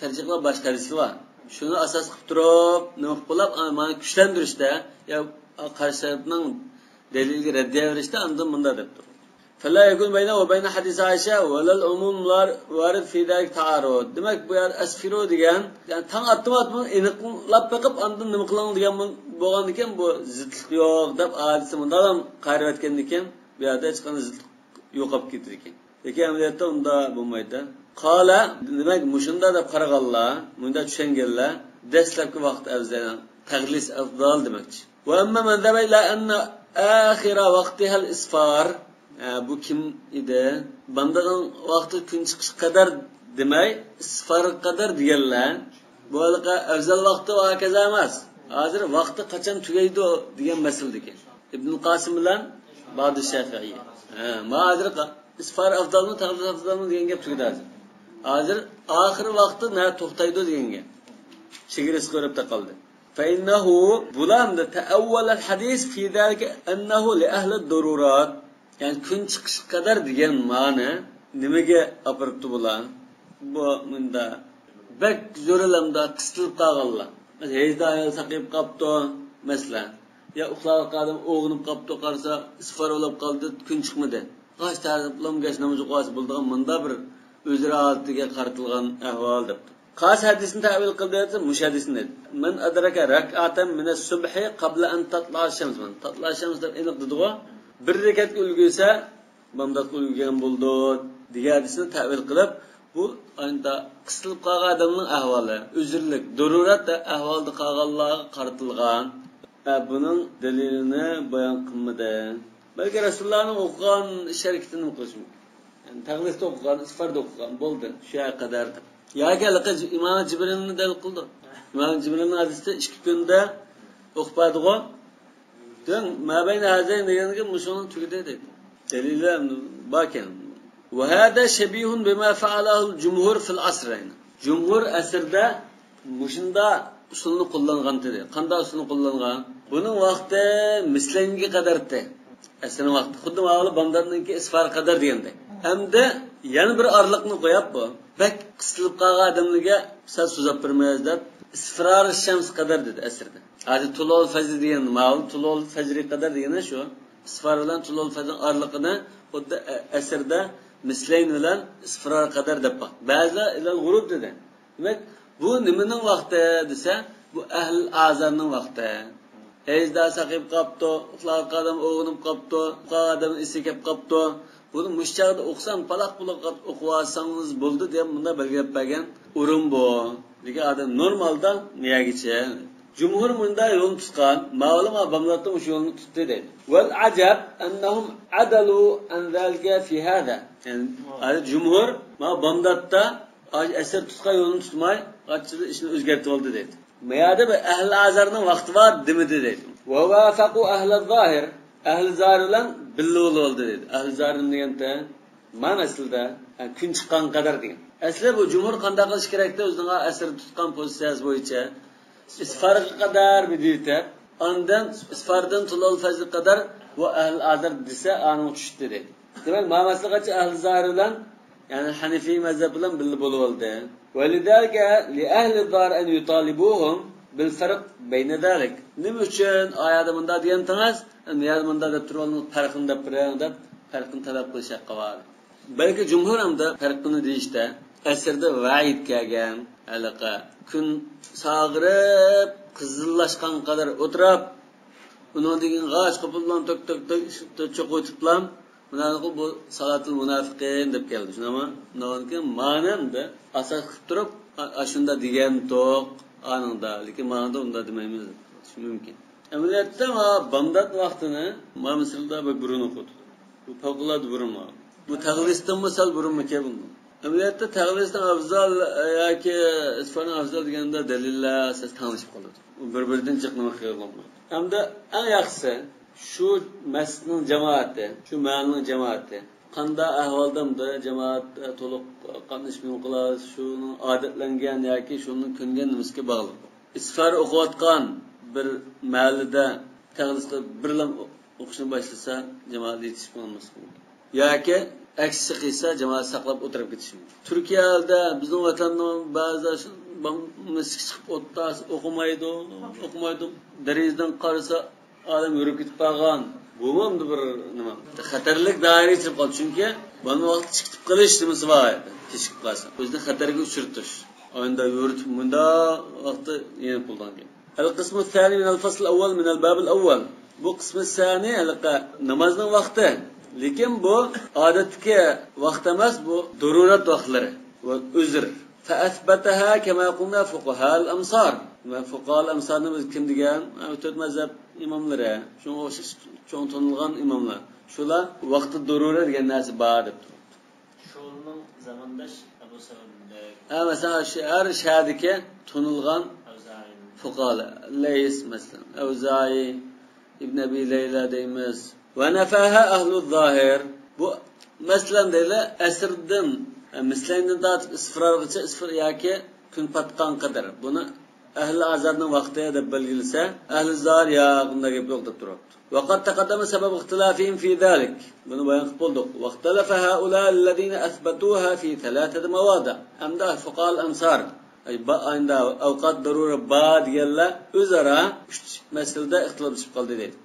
تەرجىھلار باشقا ھەدىسلەر بار. شۇنى ئاساس قىلىپ تۇرۇپ، نېمە قىلىپ بولۇپ، ئا، مانا كۈچلەندۈرۈشتە، يا، ئا، قارشى تەرەپنىڭ دەلىلىگە رەددىيە بېرىشتە ئاندىن مۇنداق دەپتۇ. فلا يكون بينه وبين حديث عائشة ولا العموم الوارد في ذلك تعارض. دېمەك، بۇ يەردە أسفروا دېگەن، يەنى تاڭ ئاتتىمۇ ئاتمىدىمۇ ئېنىقلاپ بېقىپ، ئاندىن نېمە قىلىڭ دېگەن بولغاندىكىن، بۇ زىتلىق يوق دەپ ھەدىسنى مۇنداق قايرىۋەتكەندىكىن، بۇ يەردە ھېچقانداق زىتلىق يوقاپ كېتىدىكەن. لېكىن ئەمەلىيەتتە ئۇنداق بولمايدۇ. قال، دېمەك، مۇشۇنداق دەپ قارىغانلار، مۇنداق چۈشەنگەنلەر، دەسلەپكى ۋاقىت ئەۋزەل، تەغلىس ئەفزال دېمەكچى. وأما من ذهب إلى أن آخر وقتها الإسفار، ئە، بۇ كىم ئىدى؟ بامداتنىڭ ۋاقتى كۈن چىقىشقا قەدەر دېمەي، ئىسفارغا قەدەر دېگەنلەر. بۇ ھېلىقى ئەۋزەل ۋاقتى ۋە ھاكازا ئەمەس. ھازىر ۋاقتى قاچان تۈگەيدۇ دېگەن مەسىلىدىكى. ئىبن قاسىم بىلەن باغداد شەفىئىي. ھە، ما ھازىر قا-، ئىسفار ئەفزالمۇ، تەغلىس ئەفزالمۇ دېگەن گەپ تۈگىدى ھازىر. ھازىر ئاخىر ۋاقتى نە توختايدۇ دېگەن گەپ. چېگرىسى قېرىپ تاقالدى. فإنه، بۇلار تەئەۋۋەلەل ھەدىس في ذلك أنه لأهل الضرورات. يەنى كۈن چىقىشقا قەدەر دېگەن مەنە نېمىگە ئاپىرىپتۇ بۇلار؟ بۇ مۇندا بەك زۆرۈر ئەمدى قىستىلىپ قالغانلار. ھەيزدار ئايال ساقىيىپ قاپتۇ، مەسىلەن. يا ئۇخلاۋاتقان ئادەم ئويغىنىپ قاپتۇ، قارىسا ئىسفار بولۇپ قالدى، كۈن چىقمىدى. غاش تەرەپ بىلەن گەش نامىزى ئوقۇۋالسا بولىدىغان مۇندا بىر ئۆزرە ھالىتىگە قارىتىلغان ئەھۋال دەپتۇ. قاس ھەدىسنى تەۋىل قىلدى دېسە، مۇشۇ ھەدىسنى دەيدۇ. من أدرك ركعة من الصبح قبل أن تطلع الشمس. تطلع الشمس دەپ ئېنىق دېدىغۇ. بىر رەكەتكە ئۈلگۈرسە، بامداتقا ئۈلگۈرگەن بولىدۇ دېگەن ھەدىسنى تەۋىل قىلىپ، بۇ ئاينىدا قىستىلىپ قالغان ئادەمنىڭ ئەھۋالى، ئۈزۈرلۈك، دۇرۇرەت ئەھۋالدا قالغانلارغا قارىتىلغان، ئە، بۇنىڭ دەلىلىنى بايان قىلمىدى. بەلكى رەسۇلۇللانىڭ ئوقۇغان ئىش ھەرىكىتىنى قىلىشى مۇمكىن. يەنى تەغلىستە ئوقۇغان، ئىسفاردا ئوقۇغان، بولدى، شۇ يەرگە قەدەر دەپ. ياكى ھېلىقى ئىمام جىبرىلنى دەلىل قىلدى. ئىمام جىبرىلنىڭ ھەدىسىدە ئىككى كۈندە ئوقۇپ بەردىغۇ. دېمەك، ما بەينە ھازەينى دېگەنگە مۇشۇنىڭ تۈگىدى دەيدۇ. دەلىلى باركەن. وهذا شبيه بما فعله الجمهور في العصرين. جۇمھۇر ئەسىردە مۇشۇنداق ئۇسۇلنى قوللانغان دېدى. قانداق ئۇسۇلنى قوللانغان؟ بۇنىڭ ۋاقتى مىسلەينگە قەدەر ئىدى. ئەسىرنىڭ ۋاقتى خۇددى ماۋۇ بامداتنىڭكى ئىسفار قەدەر دېگەندەك. ئەمدى يەنە بىر ئارىلىقنى قويۇپ، بۇ بەك قىستىلىپ قالغان ئادەملەرگە سەل سوزاپ بېرىمىز دەپ، ئىسفرار شەمس قەدەر دېدى ئەسىردە. ھازىر تۇلۇل فەجر دېگەن، ماۋۇ تۇلۇل فەجرى قەدەر دېگەن شۇ. ئىسفار بىلەن تۇلۇل فەجر ئارىلىقىنى خۇددى ئە-، ئەسىردە مىسلەين بىلەن ئىسفرار قەدەر دەپ باقتى. بەزىلەر ئىلەل غۇرۇب دېدى. دېمەك، بۇ نېمىنىڭ ۋاقتى دېسە، بۇ ئەھلى ئازارنىڭ ۋاقتى. ھەيزدا ساقىيىپ قاپتۇ، ئۇخلاۋاتقان ئادەم ئويغىنىپ قاپتۇ، ئۇخلىغان ئادەم ئېسى كەپ قاپتۇ. بۇنى مۇشۇ چاغدا ئوقۇسام، پالاق پۇلاق ئوقۇۋالساڭىز بولدى دەپ مۇنداق بەلگىلەپ بەرگەن ئورۇن بۇ. لېكىن ئادەم نورمالدا نېمىگىچە؟ جۇمھۇر مۇنداق يولنى تۇتقان، ماۋۇلار ما بامداتتا مۇشۇ يولنى تۇتتى دەيدۇ. والعجب أنهم عدلوا عن ذلك في هذا. يەنى، ھازىر جۇمھۇر ما بامداتتا ئەسىر تۇتقان يولنى تۇتماي، قاچىدا ئىشنى ئۆزگەرتىۋالدى دەيدۇ. ما يەردە بىر ئەھلى ئازارنىڭ ۋاقتى بار دېمىدى دەيدۇ. ووافقوا أهل الظاهر. ئەھلى زاھىر بىلەن بىللە بولۇۋالدى دەيدۇ. ئەھلى زاھىر نېمە دېگەندە؟ مانا ئەسلىدە، ھە، كۈن چىققان قەدەر دېگەن. ئەسلى بۇ جۇمھۇر قانداق قىلىش كېرەكتە؟ ئۆزىنىڭ ئەسىر تۇتقان پوزىتسىيەسى بويىچە ئىسفارغا قەدەر بىر دېيىتىپ، ئاندىن ئىسفاردىن تۇلۇل فەجر قەدەر ۋە ئەھلى ئازار دېسە، ئانىڭ چۈشتى دەيدۇ. دېمەك، ما مەسىلىگىچە ئەھلى زاھىر بىلەن، يەنى ھەنىفىي مەزھەپ بىلەن بىللە بولۇۋالدى. ولذلك لأهل الظاهر أن يطالبوهم بالفرق بين ذلك. نېمە ئۈچۈن ئايەتتە مۇنداق دېگەنتىڭىز، ئەمدى يەردە مۇنداق دەپ تۇرۇۋالدىڭىز، پەرقىنى دەپ بېرىڭ دەپ پەرقنى تەلەپ قىلىش ھەققى بار. بەلكى جۇمھۇر ھەمدە پەرقنى دېيىشتە ئەسىردە ۋەئىد كەلگەن، ھېلىقى كۈن ساغىرىپ، قىزىللاشقان قەدەر ئولتۇرۇپ، ئۇنىڭدىن كېيىن غاچ قوپۇپ بىلەن تۆك، تۆك، تۆك، چوقۇۋېتىپلا، مۇناپىق بۇ سالاتۇل مۇنافىقىن دەپ كەلدى، شۇنداقمۇ؟ ئۇنىڭدىن كېيىن مانىمدا ئاساس قىلىپ تۇرۇپ، ئا-، ئاشۇنداق دېگەنتۇق ئانىڭدا، لېكىن مانىدا ئۇنداق دېمەيمىز، مۇمكىن. ئەمەلىيەتتە ما بامدات ۋاقتىنى ما مىسىردا بەك بۇرۇن ئوقۇتىدۇ. بۇ پەۋقۇلئاددە بۇرۇن ما. بۇ تەغلىستىنمۇ سەل بۇرۇنمىكەن بۇندىن. ئەمەلىيەتتە تەغلىستىن ئەۋزال ياكى ئىسفارنىڭ ئەۋزال دېگەندە دەلىللەر ئاساس تەڭلىشىپ قالىدۇ. ئۇ بىر-بىرىدىن جىق نېمە قىلغان بولىدۇ. ھەمدە ئەڭ ياخشىسى شۇ مەسچىتنىڭ جامائىتى، شۇ مەھەللىنىڭ جامائىتى قانداق ئەھۋالدامدۇ، جامائەت، ئە، تولۇق قاتنىشىپ نېمە قىلار، شۇنىڭ ئادەتلەنگەن ياكى شۇنىڭ كۆنگەن نېمىسىگە باغلىق. ئىسفار ئوقۇۋاتقان بىر مەھەللىدە تەغلىس قىلىپ بىرلا ئوقۇشنى باشلىسا، جامائەت يېتىشىپ بولماسلىقى مۇمكىن. ياكى ئەكسىچە قىلسا، جامائەت ساقلاپ ئولتۇرۇپ كېتىشى مۇمكىن. تۈركىيەدە بىزنىڭ ۋەتەننىڭ بەزى مەسچىتكە چىقىپ ئولتۇرسا، ئوقۇمايدۇ، ئوقۇمايدۇ. دېرىزىدىن قارىسا، ئادەم يۈرۈپ كېتىپ قالغان. بۇمۇ ئەمدى بىر نېمە؟ خەتەرلىك دائىرىگە كىرىپ قالدى. چۈنكى بۇنىڭ ۋاقتى چىقىپ قېلىش نېمىسى بار ئىدى. كېچىكىپ قالسا. ئۆزىنى خەتەرگە ئۇچرىتىش. ئاينىدا يۈرۈتۈپ مۇنداق ۋاقىتتا يېنىپ بولىدىغان گەپ. القسم الثاني من الفصل الأول من الباب الأول. بۇ قىسمى سانى ھېلىقى نامازنىڭ ۋاقتى. لېكىن بۇ ئادەتتىكى ۋاقىت ئەمەس، بۇ دۇرۇرەت ۋاقىتلىرى. ۋە ئۆزۈر. فأثبتها كما قلنا فقهاء الأمصار. ۋە فۇقاھال ئەمسارنى بىز كىم دېگەن؟ ھە، تۆت مەزھەپ ئىماملىرى. شۇڭا ئوخشاش چوڭ تونۇلغان ئىماملار. شۇلار ۋاقتى دۇرۇرە دېگەن نەرسە بار دەپ تۇرۇپتۇ. شۇنىڭ زامانداش ئەبۇ سەلەمدەك. ھە، مەسىلەن، شۇ ھەر شەھەردىكى تونۇلغان ئەۋزائىي. فۇقاھالار. لەيس، مەسىلەن، ئەۋزائىي، ئىبن ئەبى لەيلا دەيمىز. ونفاها أهل الظاهر. بۇ، مەسىلەن، دەيلى، ئەسىردىن، مىسلەيندىن تارتىپ ئىسفىرارغىچە، ئىسفىر ياكى كۈن پاتقان قەدەر. بۇنى ئەھلى ئازارنىڭ ۋاقتى دەپ بەلگىلىسە، ئەھلى زاھىر ياق، بۇنداق گەپ يوق دەپ تۇرۇپتۇ. وقد تقدم سبب اختلافهم في ذلك. بۇنى بايان قىلىپ بولدۇق. واختلف هؤلاء الذين أثبتوها في ثلاثة مواضع. ئەمدى فۇقاھال ئەمسار، ئەي، با-، ئەمدى ئەۋقات دۇرۇرە بار دېگەنلەر ئۆزئارا ئۈچ مەسىلىدە ئىختىلاپلىشىپ قالدى دەيدۇ.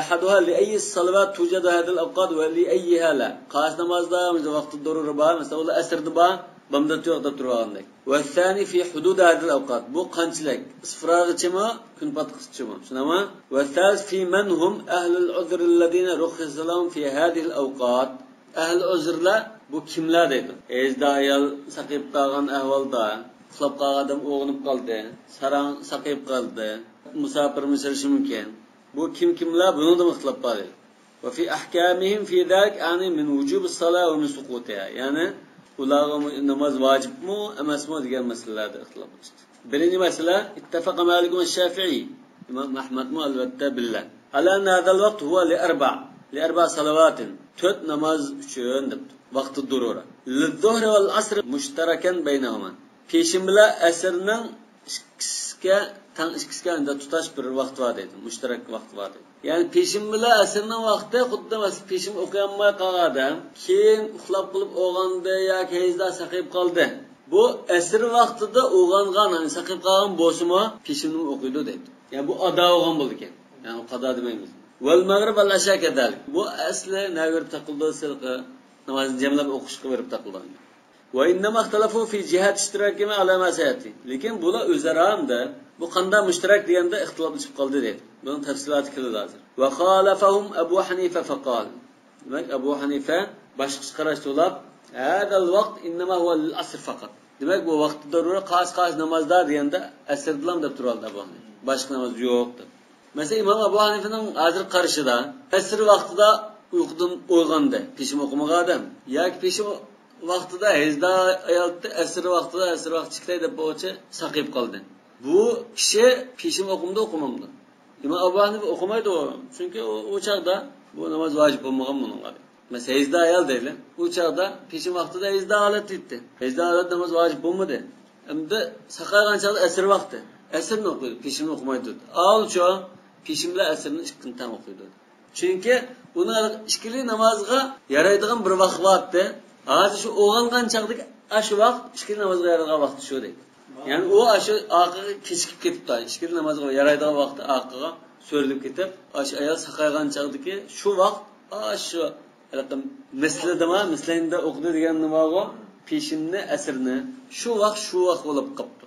أحدها لأي الصلوات توجد هذه الأوقات ولأيها لا. قايسى نامازدا ۋاقتى دۇرۇرە بار، مەسىلەن، ئۇلار ئەسىردە بار، بامدات يوق دەپ تۇرغاندەك. والثاني في حدود هذه الأوقات. بۇ قانچىلىك؟ ئىسفىرارغىچىمۇ، كۈن پاتقۇچىمۇ؟ شۇنداقمۇ؟ والثالث في من هم أهل العذر الذين رخص لهم في هذه الأوقات. ئەھلى ئۆزۈرلەر بۇ كىملەر دەيدۇ؟ ھەيزدار ئايال ساقىيىپ قالغان ئەھۋالدا، ئۇخلاپ قالغان ئادەم ئويغىنىپ قالدى، ساراڭ ساقىيىپ قالدى، مۇساپىر مۇسىرىشى مۇمكىن. بۇ كىم كىملەر، بۇنىڭدىمۇ ئىختىلاپ بار دەيدۇ. وفي أحكامهم في ذلك، يعني من وجوب الصلاة ومن سقوطها. يەنى ئۇلارغا ناماز ۋاجىپمۇ، ئەمەسمۇ دېگەن مەسىلىلەردە ئىختىلاپ چىقتى. بىرىنچى مەسىلە، اتفق مالك والشافعي، ئىمام ئەھمەدمۇ ئەلۋەتتە بىللە، على أن هذا الوقت هو لأربع، لأربع صلوات، تۆت ناماز ئۈچۈن دەپتۇ. ۋاقتى دۇرۇرە. للظهر والعصر مشتركا بينهما. پېشىن بىلەن ئەسىرنىڭ ئىككىسىگە، تەڭ ئىككىسىگە ئەندە تۇتاش بىر ۋاقىت بار دەيدۇ، مۇشتەرەك ۋاقىت بار دەيدۇ. يەنى پېشىن بىلەن ئەسىرنىڭ ۋاقتى خۇددى مەسىلەن پېشىن ئوقۇيالماي قالغان ئادەم كېيىن ئۇخلاپ قېلىپ ئويغاندى ياكى ھەيزدا ساقىيىپ قالدى. بۇ ئەسىر ۋاقتىدا ئويغانغان، يەنى ساقىيىپ قالغان بولسىمۇ پېشىننى ئوقۇيدۇ دەيدۇ. يەنى بۇ ئادا بولغان بولىدىكەن. يەنى قادا دېمەيمىز. والمغرب والعشاء كذلك. بۇ ئەسلى نەگە بېرىپ تاقىلىدۇ، سىرتقى نامازنى جەملەپ ئوقۇشقا بېرىپ تاقىلىدۇ. وإنما اختلفوا في جهة اشتراكهما على ما سيأتي. لېكىن بۇلار ئۆزئارا ئەمدى بۇ قانداق مۇشتەرەك دېگەندە ئىختىلاپلىشىپ قالدى دەيدۇ. بۇنىڭ تەپسىلاتى كېلىدۇ ھازىر. وخالفهم أبو حنيفة فقال. دېمەك، ئەبۇ ھەنىفە باشقىچە قاراشتا بولۇپ، هذا الوقت إنما هو للعصر فقط. دېمەك، بۇ ۋاقتى دەرۇرە قايسى قايسى نامازدا دېگەندە ئەسىردىلا دەپ تۇرۇۋالدى ئەبۇ ھەنىفە. باشقا ناماز يوق دەپ. مەسىلەن، ئىمام ئەبۇ ھەنىفىنىڭ ھازىر قارىشىدا ئەسىر ۋاقتىدا ئۇيقۇدىن ئويغاندى، پېشىن ئوقۇمىغان ئادەم ياكى پېشىن ۋاقتىدا ھەيزدا ئايالتى، ئەسىر ۋاقتىدا، ئەسىر ۋاقتى چىقتى دەپ بولغۇچە ساقىيىپ قالدى. بۇ كىشى پېشىن ئوقۇمدۇ، ئوقۇمامدۇ؟ ئىمام ئەبۇ ھەنىفە ئوقۇمايدۇ، چۈنكى ئۇ، ئۇ چاغدا بۇ ناماز ۋاجىپ بولمىغان بۇنىڭغا. مەسىلەن، ھەيزدا ئايال دەيلى. ئۇ چاغدا پېشىن ۋاقتىدا ھەيزدا ھالەتتە ئىدى. ھەيزدا ھالەتتە ناماز ۋاجىپ بولمىدى. ئەمدى ساقايغان چاغدا ئەسىر ۋاقتى. ئەسىرنى ئوقۇيدۇ، پېشىننى ئوقۇمايدۇ. ئاۋۇچۇ پېشىن بىلەن ئەسىرنى ئىككىنى تەڭ ئوقۇيدۇ. چۈنكى ئۇنىڭ ئىككىلى نامازغا يارايدىغان بىر ۋاقىت بارتى. ھازىر شۇ ئويغانغان چاغدىكى ئاشۇ ۋاقىت ئىككىلى نامازغا يارايدىغان ۋاقتى شۇ دەيدۇ. يەنى ئۇ ئاشۇ ئارقىغا كېچىكىپ كېتىپتۇ. ئىككىلى نامازغا يارايدىغان ۋاقتى ئارقىغا سۆرىلىپ كېتىپ، ئاشۇ ئايال ساقايغان چاغدىكى شۇ ۋاقىت، ئاشۇ ھېلىقى مىسلىدىما، مىسلەينىدە ئوقۇدى دېگەن نېمىغۇ؟ پېشىننى، ئەسىرنى. شۇ ۋاقىت، شۇ ۋاقىت بولۇپ قاپتۇ.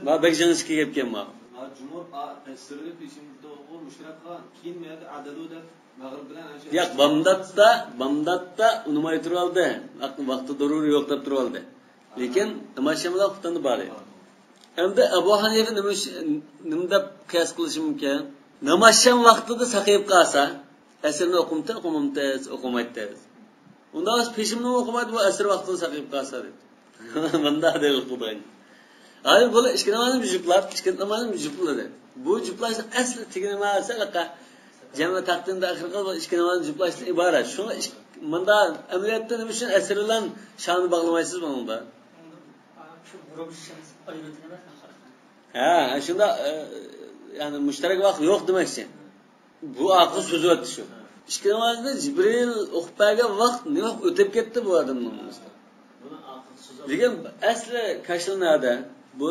ما بەك جىڭىشكە گەپكەن ما. ما جۇمھۇر ئا-، ئەسىرنى پېشىننى ئوقۇغان مۇشتەرەك قىلغان. كېيىن مەيەردە ئەدەلۇ دەپ مەغرىب بىلەن ئەشە ياق، بامداتتا، بامداتتا ئۇنىماي تۇرۇۋالدى. ۋاقتى، ۋاقتى دۇرۇرى يوق دەپ تۇرۇۋالدى. لېكىن نامازشام بىلەن خۇپتاندا بار ئىدى. ئەمدى ئەبۇ ھەنىفە نېمە ئىش-، نېمە دەپ قىياس قىلىشى مۇمكىن؟ نامازشام ۋاقتىدا ساقىيىپ قالسا، ئەسىرنى ئوقۇمتى، ئوقۇمامتى، ئوقۇمايتتى. ئۇنداق بولسا پېشىننى ئوقۇمايدۇ، بۇ ئەسىر ۋاقتىدا ساقىيىپ قالسا دەيدۇ. مۇنداق دەلىل قىلدى. ھازىر بۇلار ئىككى نامازنى جۈپلاپ، ئىككى نامازنى جۈپلىدى. بۇ جۈپلاشنىڭ ئەسلى تېگى نېمە دېسە، جەمئى تەقدىمدە ئاخىرقى بۇ ئىككى نامازنى جۈپلاشتىن ئىبارەت. شۇڭا ئىك-، مۇندا ئەمەلىيەتتە نېمە ئۈچۈن ئەسىر بىلەن شامنى باغلىمايسىز بۇنىڭدا؟ شۇ غۇرۇب شەمس ئايرىۋېتىلمەس ئاخىرى. ھە، شۇنداق، ئە، يەنى مۇشتەرەك ۋاقىت يوق دېمەكچى. بۇ ئارقىغا سوزۇۋەتتى شۇ. ئىككى نامازنى جىبرىل ئوقۇپ بەرگەن ۋاقىت نېمە ئۆتۈپ كەتتى بۇ ئادەمنىڭ ئۆزىدە. لېكىن ئەسلى كاشىلا نەدە؟ بۇ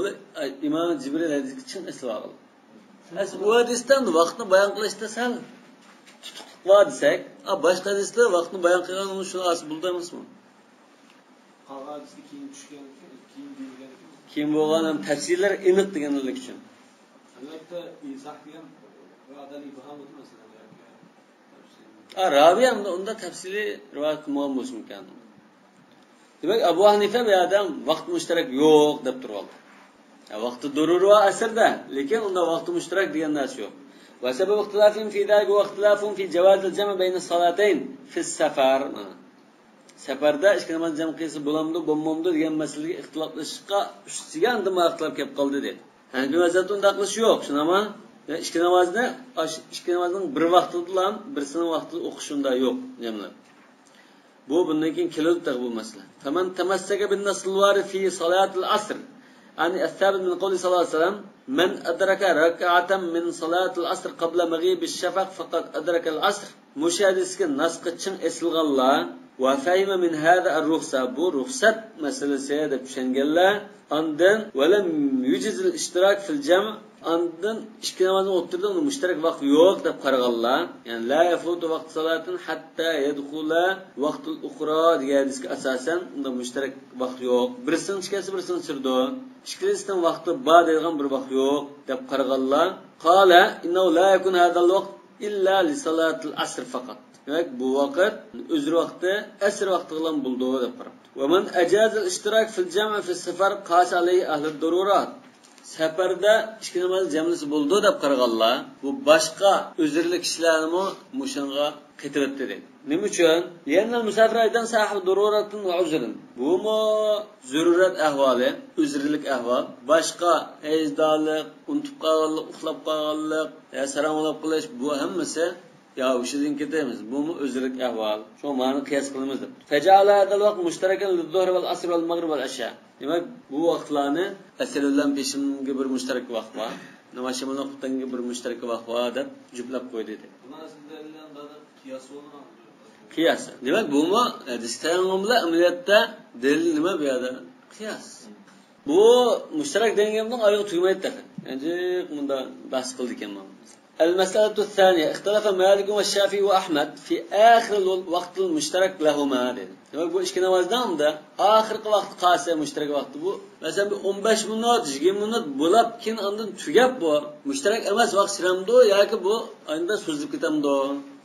ئىمام جىبرىل ھەدىسكە چىڭ ئەسلى بارغان. ئەسلى ئۇ ھەدىستە ۋاقىتنى بايان قىلىشتا سەل تۇتۇقلۇق بار دېسەك، ئا، باشقا ھەدىستە ۋاقىتنى بايان قىلغان شۇنى ئالسا بولىدۇ ئەمەسمۇ؟ قالغان ھەدىستە كېيىن چۈشكەن، كېيىن دېيىلگەن. كېيىن بولغان ھەم تەپسىرلەر ئېنىق دېگەنلىك ئۈچۈن. ئەلۋەتتە، ئىزاھ دېگەن رادەل ئىبھام ئۆتمەسلىك. ئا، راۋى ھەم ئۇندا تەپسىلىي رىۋايەت قىلمىغان بولۇشى مۇمكىن. دېمەك، ئەبۇ ھەنىفە بۇ يەردە ۋاقىت مۇشتەرەك يوق دەپ تۇرۇۋالدى. يا، ۋاقتى دۇرۇرى بار ئەسىردە، لېكىن ئۇندا ۋاقتى مۇشتەرەك دېگەن نەرسە يوق. وسبب اختلافهم في ذلك هو اختلاف في جواز الجمع بين الصلاتين في السفر. سەپەردە ئىككى ناماز جەم قىلسا بولامدۇ، بولمامدۇ دېگەن مەسىلىگە ئىختىلاپلىشىشقا ئۈستىگە ئاندىن ئىختىلاپ كەپ قالدى دەيدۇ. ھەنەفىي مەزھەپتە ئۇنداق قىلىش يوق، شۇنداقمۇ؟ يا ئىككى نامازنى، ئىككى نامازنىڭ بىر ۋاقتىدىلا، بىرسىنىڭ ۋاقتىدا ئوقۇش شۇنداق يوق جەملەپ. بۇ بۇندىن كېيىن كېلىدۇ تېخى بۇ مەسىلە. فمن تمسك بالنص الوارد في صلاة العصر، يعني الثابت من قوله صلى الله عليه وسلم، من أدرك ركعة من صلاة العصر قبل مغيب الشفق فقد أدرك العصر. مۇشۇ ھەدىسكە ناسقا چىڭ ئېسىلغانلار ۋە فەھىمە مىن ھازا ئەر-رۇخسا، بۇ رۇخسەت مەسىلىسى دەپ چۈشەنگەنلەر، ئاندىن ۋەلەم يۇجىزىل ئىشتىراك فىل جەم، ئاندىن ئىككى نامازنىڭ ئوتتۇرىدا ئۇنى مۇشتەرەك ۋاقىت يوق دەپ قارىغانلار، يەنى لا يەفۇتۇ ۋاقتۇ سالاتىن ھەتتا يەدخۇلە ۋاقتۇل ئۇخرا دېگەن ھەدىسكە ئاساسەن، ئۇندا مۇشتەرەك ۋاقىت يوق. بىرسىنىڭ چۈشكەنسە بىرسىنىڭ چۈشىدۇ، ئىككىلىسىنىڭ ۋاقتى بار دەيدىغان بىر ۋاقىت يوق دەپ قارىغانلار، قالە ئىننەھۇ لا يەكۇن ھازال ۋاقت إلا لصلاة العصر فقط. دېمەك، بۇ ۋاقىت ئۆزرە ۋاقتى، ئەسىر ۋاقتىغىلا بولىدۇ دەپ قاراپتۇ. ومن أجاز الاشتراك في الجمع في السفر قاس عليه أهل الضرورات. سەپەردە ئىككى نامازنى جەملىسە بولىدۇ دەپ قارىغانلار، بۇ باشقا ئۆزرىلىك كىشىلەرنىمۇ مۇشۇنىڭغا قېتىۋەتتى دەيدۇ. نېمە ئۈچۈن؟ لأن المسافر أيضا صاحب ضرورة وعذر. بۇمۇ زۆرۈرەت ئەھۋالى، ئۆزرىلىك ئەھۋال. باشقا ھەيزدارلىق، ئۇنتۇپ قالغانلىق، ئۇخلاپ قالغانلىق، يا ساراڭلاپ قېلىش، بۇ ھەممىسى يا ھوشىدىن كېتىمىز، بۇمۇ ئۆزرىلىك ئەھۋال. شۇڭا مانا قىياس قىلىمىز دەپ. فجعل هذا الوقت مشتركا للظهر والعصر والمغرب والعشاء. دېمەك، بۇ ۋاقىتلارنى ئەسىر بىلەن پېشىنگە بىر مۇشتەرەك ۋاق بار، ناماز شامال ۋاقتىدىكى بىر مۇشتەرەك ۋاق بار دەپ جۈپلەپ قويدى دېدى. بۇنىڭ ئەسلىدە دەلىللەرنىڭ بارلىقى قىياس بولغان. قىياس. دېمەك، بۇمۇ ھەدىس تەيەممۇم بىلەن ئەمەلىيەتتە دەلىل نېمە بۇ يەردە؟ قىياس. بۇ مۇشتەرەك دېگەن گەپنىڭ ئايىغى تۈگىمەيدۇ تېخى. ئەنجىق مۇندا بەھس قىلىدىكەن مانا. المسألة الثانية، اختلف مالك والشافعي وأحمد في آخر الوقت المشترك لهما دېدى. دېمەك، بۇ ئىككى نامازنىڭ ئاخىرقى ۋاقتى قالسا مۇشتەرەك ۋاقتى بۇ. مەسىلەن، بىر ئون بەش مىنۇت، يىگىرمە مىنۇت بولاپ، كېيىن ئاندىن تۈگەپ بۇ مۇشتەرەك ئەمەس ۋاقىت چىرامدۇ ياكى بۇ ئاينىدا سوزۇلۇپ كېتەمدۇ؟